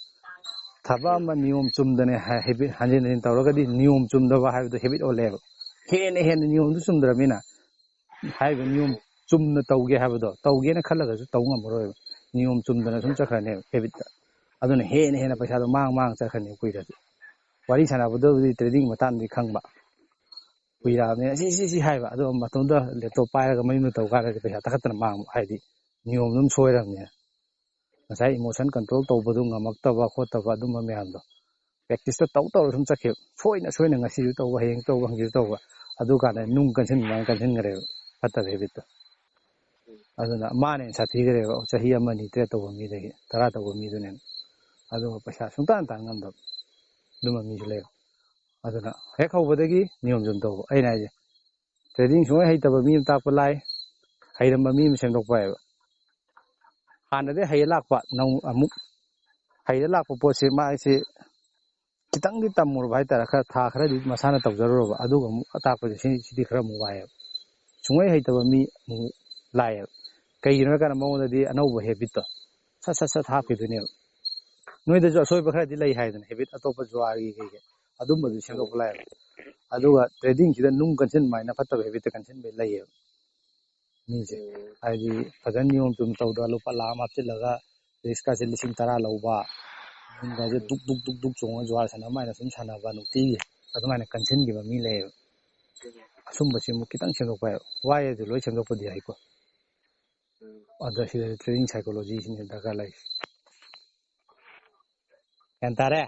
ꯊꯕꯛ ꯑꯃ ꯅꯤꯌꯣꯝ ꯆꯨꯝꯗꯅꯦ ꯍꯥꯏ-, habit ꯍꯟꯖꯤꯟ ꯍꯟꯖꯤꯟ ꯇꯧꯔꯒꯗꯤ ꯅꯤꯌꯣꯝ ꯆꯨꯝꯗꯕ ꯍꯥꯏꯕꯗꯣ habit ꯑꯣꯜꯂꯦꯕ꯫ ꯍꯦꯟꯅ ꯍꯦꯟꯅ ꯅꯤꯌꯣꯝꯗꯨ ꯆꯨꯝꯗ꯭ꯔꯕꯅꯤꯅ, ꯍꯥꯏꯔꯤꯕ ꯅꯤꯌꯣꯝ ꯆꯨꯝꯅ ꯇꯧꯒꯦ ꯍꯥꯏꯕꯗꯣ, ꯇꯧꯒꯦꯅ ꯈꯜꯂꯒꯁꯨ ꯇꯧ ꯉꯝꯃꯔꯣꯏꯕ꯫ ꯅꯤꯌꯣꯝ ꯆꯨꯝꯗꯅ ꯁꯨꯝ ꯆꯠꯈ꯭ꯔꯅꯦꯕ habitꯇ꯫ ꯑꯗꯨꯅ ꯍꯦꯟꯅ ꯍꯦꯟꯅ ꯄꯩꯁꯥꯗꯣ ꯃꯥꯡ ꯃꯥꯡ ꯆꯠꯈ꯭ꯔꯅꯤ ꯀꯨꯏꯔꯗꯤ꯫ ꯋꯥꯔꯤ ꯁꯥꯟꯅꯕꯗꯕꯨꯗꯤ trading ꯃꯇꯥꯡꯗꯗꯤ ꯈꯪꯕ꯫ ꯀꯨꯏꯔꯛꯑꯕꯅꯤꯅ ꯁꯤ, ꯁꯤ, ꯁꯤ ꯍꯥꯏꯕ꯫ ꯑꯗꯣ ꯃꯇꯣꯝꯗ laptop ꯄꯥꯏꯔꯒ ꯃꯌꯨꯝꯗ ꯇꯧ ꯀꯥꯟꯗꯗꯤ ꯄꯩꯁꯥ ꯇꯛꯈꯠꯇꯅ ꯃꯥꯡꯕ, ꯍꯥꯏꯗꯤ ꯅꯤꯌꯣꯝ ꯑꯗꯨꯝ ꯁꯣꯏꯔꯕꯅꯤꯅ꯫ ꯉꯁꯥꯏ emotion control ꯇꯧꯕꯗꯨ ꯉꯝꯃꯛꯇꯕ ꯈꯣꯠꯇꯕ ꯑꯗꯨꯝꯕ ꯃꯌꯥꯝꯗꯣ practiceꯇ ꯇꯧ ꯇꯧꯔ ꯁꯨꯝ ꯆꯠꯈꯤꯕ꯫ ꯁꯣꯏꯅ ꯁꯣꯏꯅ ꯉꯁꯤꯁꯨ ꯇꯧꯕ, ꯍꯌꯦꯡ ꯇꯧꯕ, ꯍꯪꯆꯤꯠꯁꯨ ꯇꯧꯕ꯫ ꯑꯗꯨꯀꯥꯟꯗ ꯅꯨꯡ ꯀꯟꯁꯤꯟꯕ ꯑꯗꯨꯃꯥꯏꯅ ꯀꯟꯁꯤꯟꯈ꯭ꯔꯦꯕ ꯐꯠꯇꯕ habitꯇꯣ꯫ ꯑꯗꯨꯅ ꯃꯥꯅ ꯍꯦꯟꯅ ꯁꯥꯊꯤꯈ꯭ꯔꯦꯕ ꯆꯍꯤ ꯑꯃ ꯑꯅꯤ trade ꯇꯧꯕ ꯃꯤꯗꯒꯤ, ꯇꯔꯥ ꯇꯧꯕ ꯃꯤꯗꯨꯅ ꯍꯦꯟꯅ꯫ ꯑꯗꯨꯒ ꯄꯩꯁꯥ ꯁꯨꯡꯇꯥꯟ ꯇꯥꯟ ꯉꯝꯗꯕ ꯑꯗꯨꯝꯕ ꯃꯤꯁꯨ ꯂꯩꯕ꯫ ꯑꯗꯨꯅ ꯍꯦꯛ ꯍꯧꯕꯗꯒꯤ ꯅꯤꯌꯣꯝ ꯆꯨꯝ ꯇꯧꯕ꯫ ꯑꯩꯅ ꯍꯥꯏꯁꯦ, trading ꯁꯨꯡꯍꯩ ꯍꯩꯇꯕ ꯃꯤ ꯑꯃ ꯇꯥꯛꯄ ꯂꯥꯏ, ꯍꯩꯔꯝꯕ ꯃꯤ ꯑꯃ ꯁꯦꯝꯗꯣꯛꯄ ꯍꯥꯏꯕ꯫ ꯍꯥꯟꯅꯗꯤ ꯍꯩꯔ ꯂꯥꯛꯄ, ꯅꯧ-, ꯑꯃꯨꯛ ꯍꯩꯔ ꯂꯥꯛꯄ ꯄꯣꯠꯁꯦ ꯃꯥꯁꯦ ꯈꯤꯇꯪꯗꯤ ꯇꯝꯃꯨꯔꯕ ꯍꯥꯏꯇꯥꯔꯦ, ꯈꯔ ꯊꯥ ꯈꯔꯗꯤ ꯃꯁꯥꯅ ꯇꯧꯖꯔꯨꯔꯕ, ꯑꯗꯨꯒ ꯑꯃꯨꯛ ꯑꯇꯥꯛꯄꯁꯦ ꯁꯤ-, ꯁꯤꯗꯤ ꯈꯔ ꯑꯃꯨꯛ ꯋꯥꯏꯑꯦꯕ꯫ ꯁꯨꯡꯍꯩ ꯍꯩꯇꯕ ꯃꯤ ꯑꯃꯨꯛ ꯂꯥꯛꯑꯦꯕ꯫ ꯀꯩꯒꯤꯅꯣ ꯍꯥꯏ ꯀꯥꯟꯗ ꯃꯉꯣꯟꯗꯗꯤ ꯑꯅꯧꯕ habitꯇꯣ ꯁꯠ ꯁꯠ ꯁꯠ ꯍꯥꯞꯈꯤꯗꯣꯏꯅꯦꯕ꯫ ꯅꯣꯏꯗꯁꯨ ꯑꯁꯣꯏꯕ ꯈꯔꯗꯤ ꯂꯩ ꯍꯥꯏꯗꯅ, habit ꯑꯇꯣꯞꯄ ꯖꯨꯋꯥꯔꯒꯤ ꯀꯩꯀꯩ, ꯑꯗꯨꯝꯕꯗꯨ ꯁꯦꯝꯗꯣꯛꯄ ꯂꯥꯛꯑꯦꯕ꯫ ꯑꯗꯨꯒ tradingꯁꯤꯗ ꯅꯨꯡ ꯀꯟꯁꯤꯟ ꯑꯗꯨꯃꯥꯏꯅ ꯐꯠꯇꯕ habitꯇ ꯀꯟꯁꯤꯟꯕ ꯂꯩꯌꯦꯕ ꯃꯤꯁꯦ꯫ ꯍꯥꯏꯗꯤ ꯐꯖꯅ ꯅꯤꯌꯣꯝ ꯆꯨꯝ ꯇꯧꯗ ꯂꯨꯄꯥ ꯂꯥꯈ ꯑꯃ ꯍꯥꯞꯆꯤꯜꯂꯒ riskꯀꯁꯦ ꯂꯤꯁꯤꯡ ꯇꯔꯥ ꯂꯧꯕ, ꯅꯨꯡꯒꯁꯦ ꯗꯨꯛ ꯗꯨꯛ ꯗꯨꯛ ꯗꯨꯛ ꯆꯣꯡꯉ ꯖꯨꯋꯥꯔ ꯁꯥꯟꯅꯕ ꯑꯗꯨꯃꯥꯏꯅ ꯁꯨꯝ ꯁꯥꯟꯅꯕ ꯅꯨꯡꯇꯤꯒꯤ ꯑꯗꯨꯃꯥꯏꯅ ꯀꯟꯁꯤꯟꯈꯤꯕ ꯃꯤ ꯂꯩꯌꯦꯕ꯫ ꯑꯁꯨꯝꯕꯁꯤ ꯑꯃꯨꯛ ꯈꯤꯇꯪ ꯁꯦꯝꯗꯣꯛꯄ ꯍꯥꯏꯕ꯫ ꯋꯥꯏ ꯑꯗꯨ ꯂꯣꯏ ꯁꯦꯝꯗꯣꯛꯄꯗꯤ ꯍꯩꯀꯣ꯫ ꯑꯗꯣ ꯁꯤꯗ trading psychologyꯁꯤꯅꯦ ꯗꯔꯀꯥꯔ ꯂꯩꯔꯤꯁꯦ꯫ ꯒ꯭ꯌꯥꯟ ꯇꯥꯔꯦ?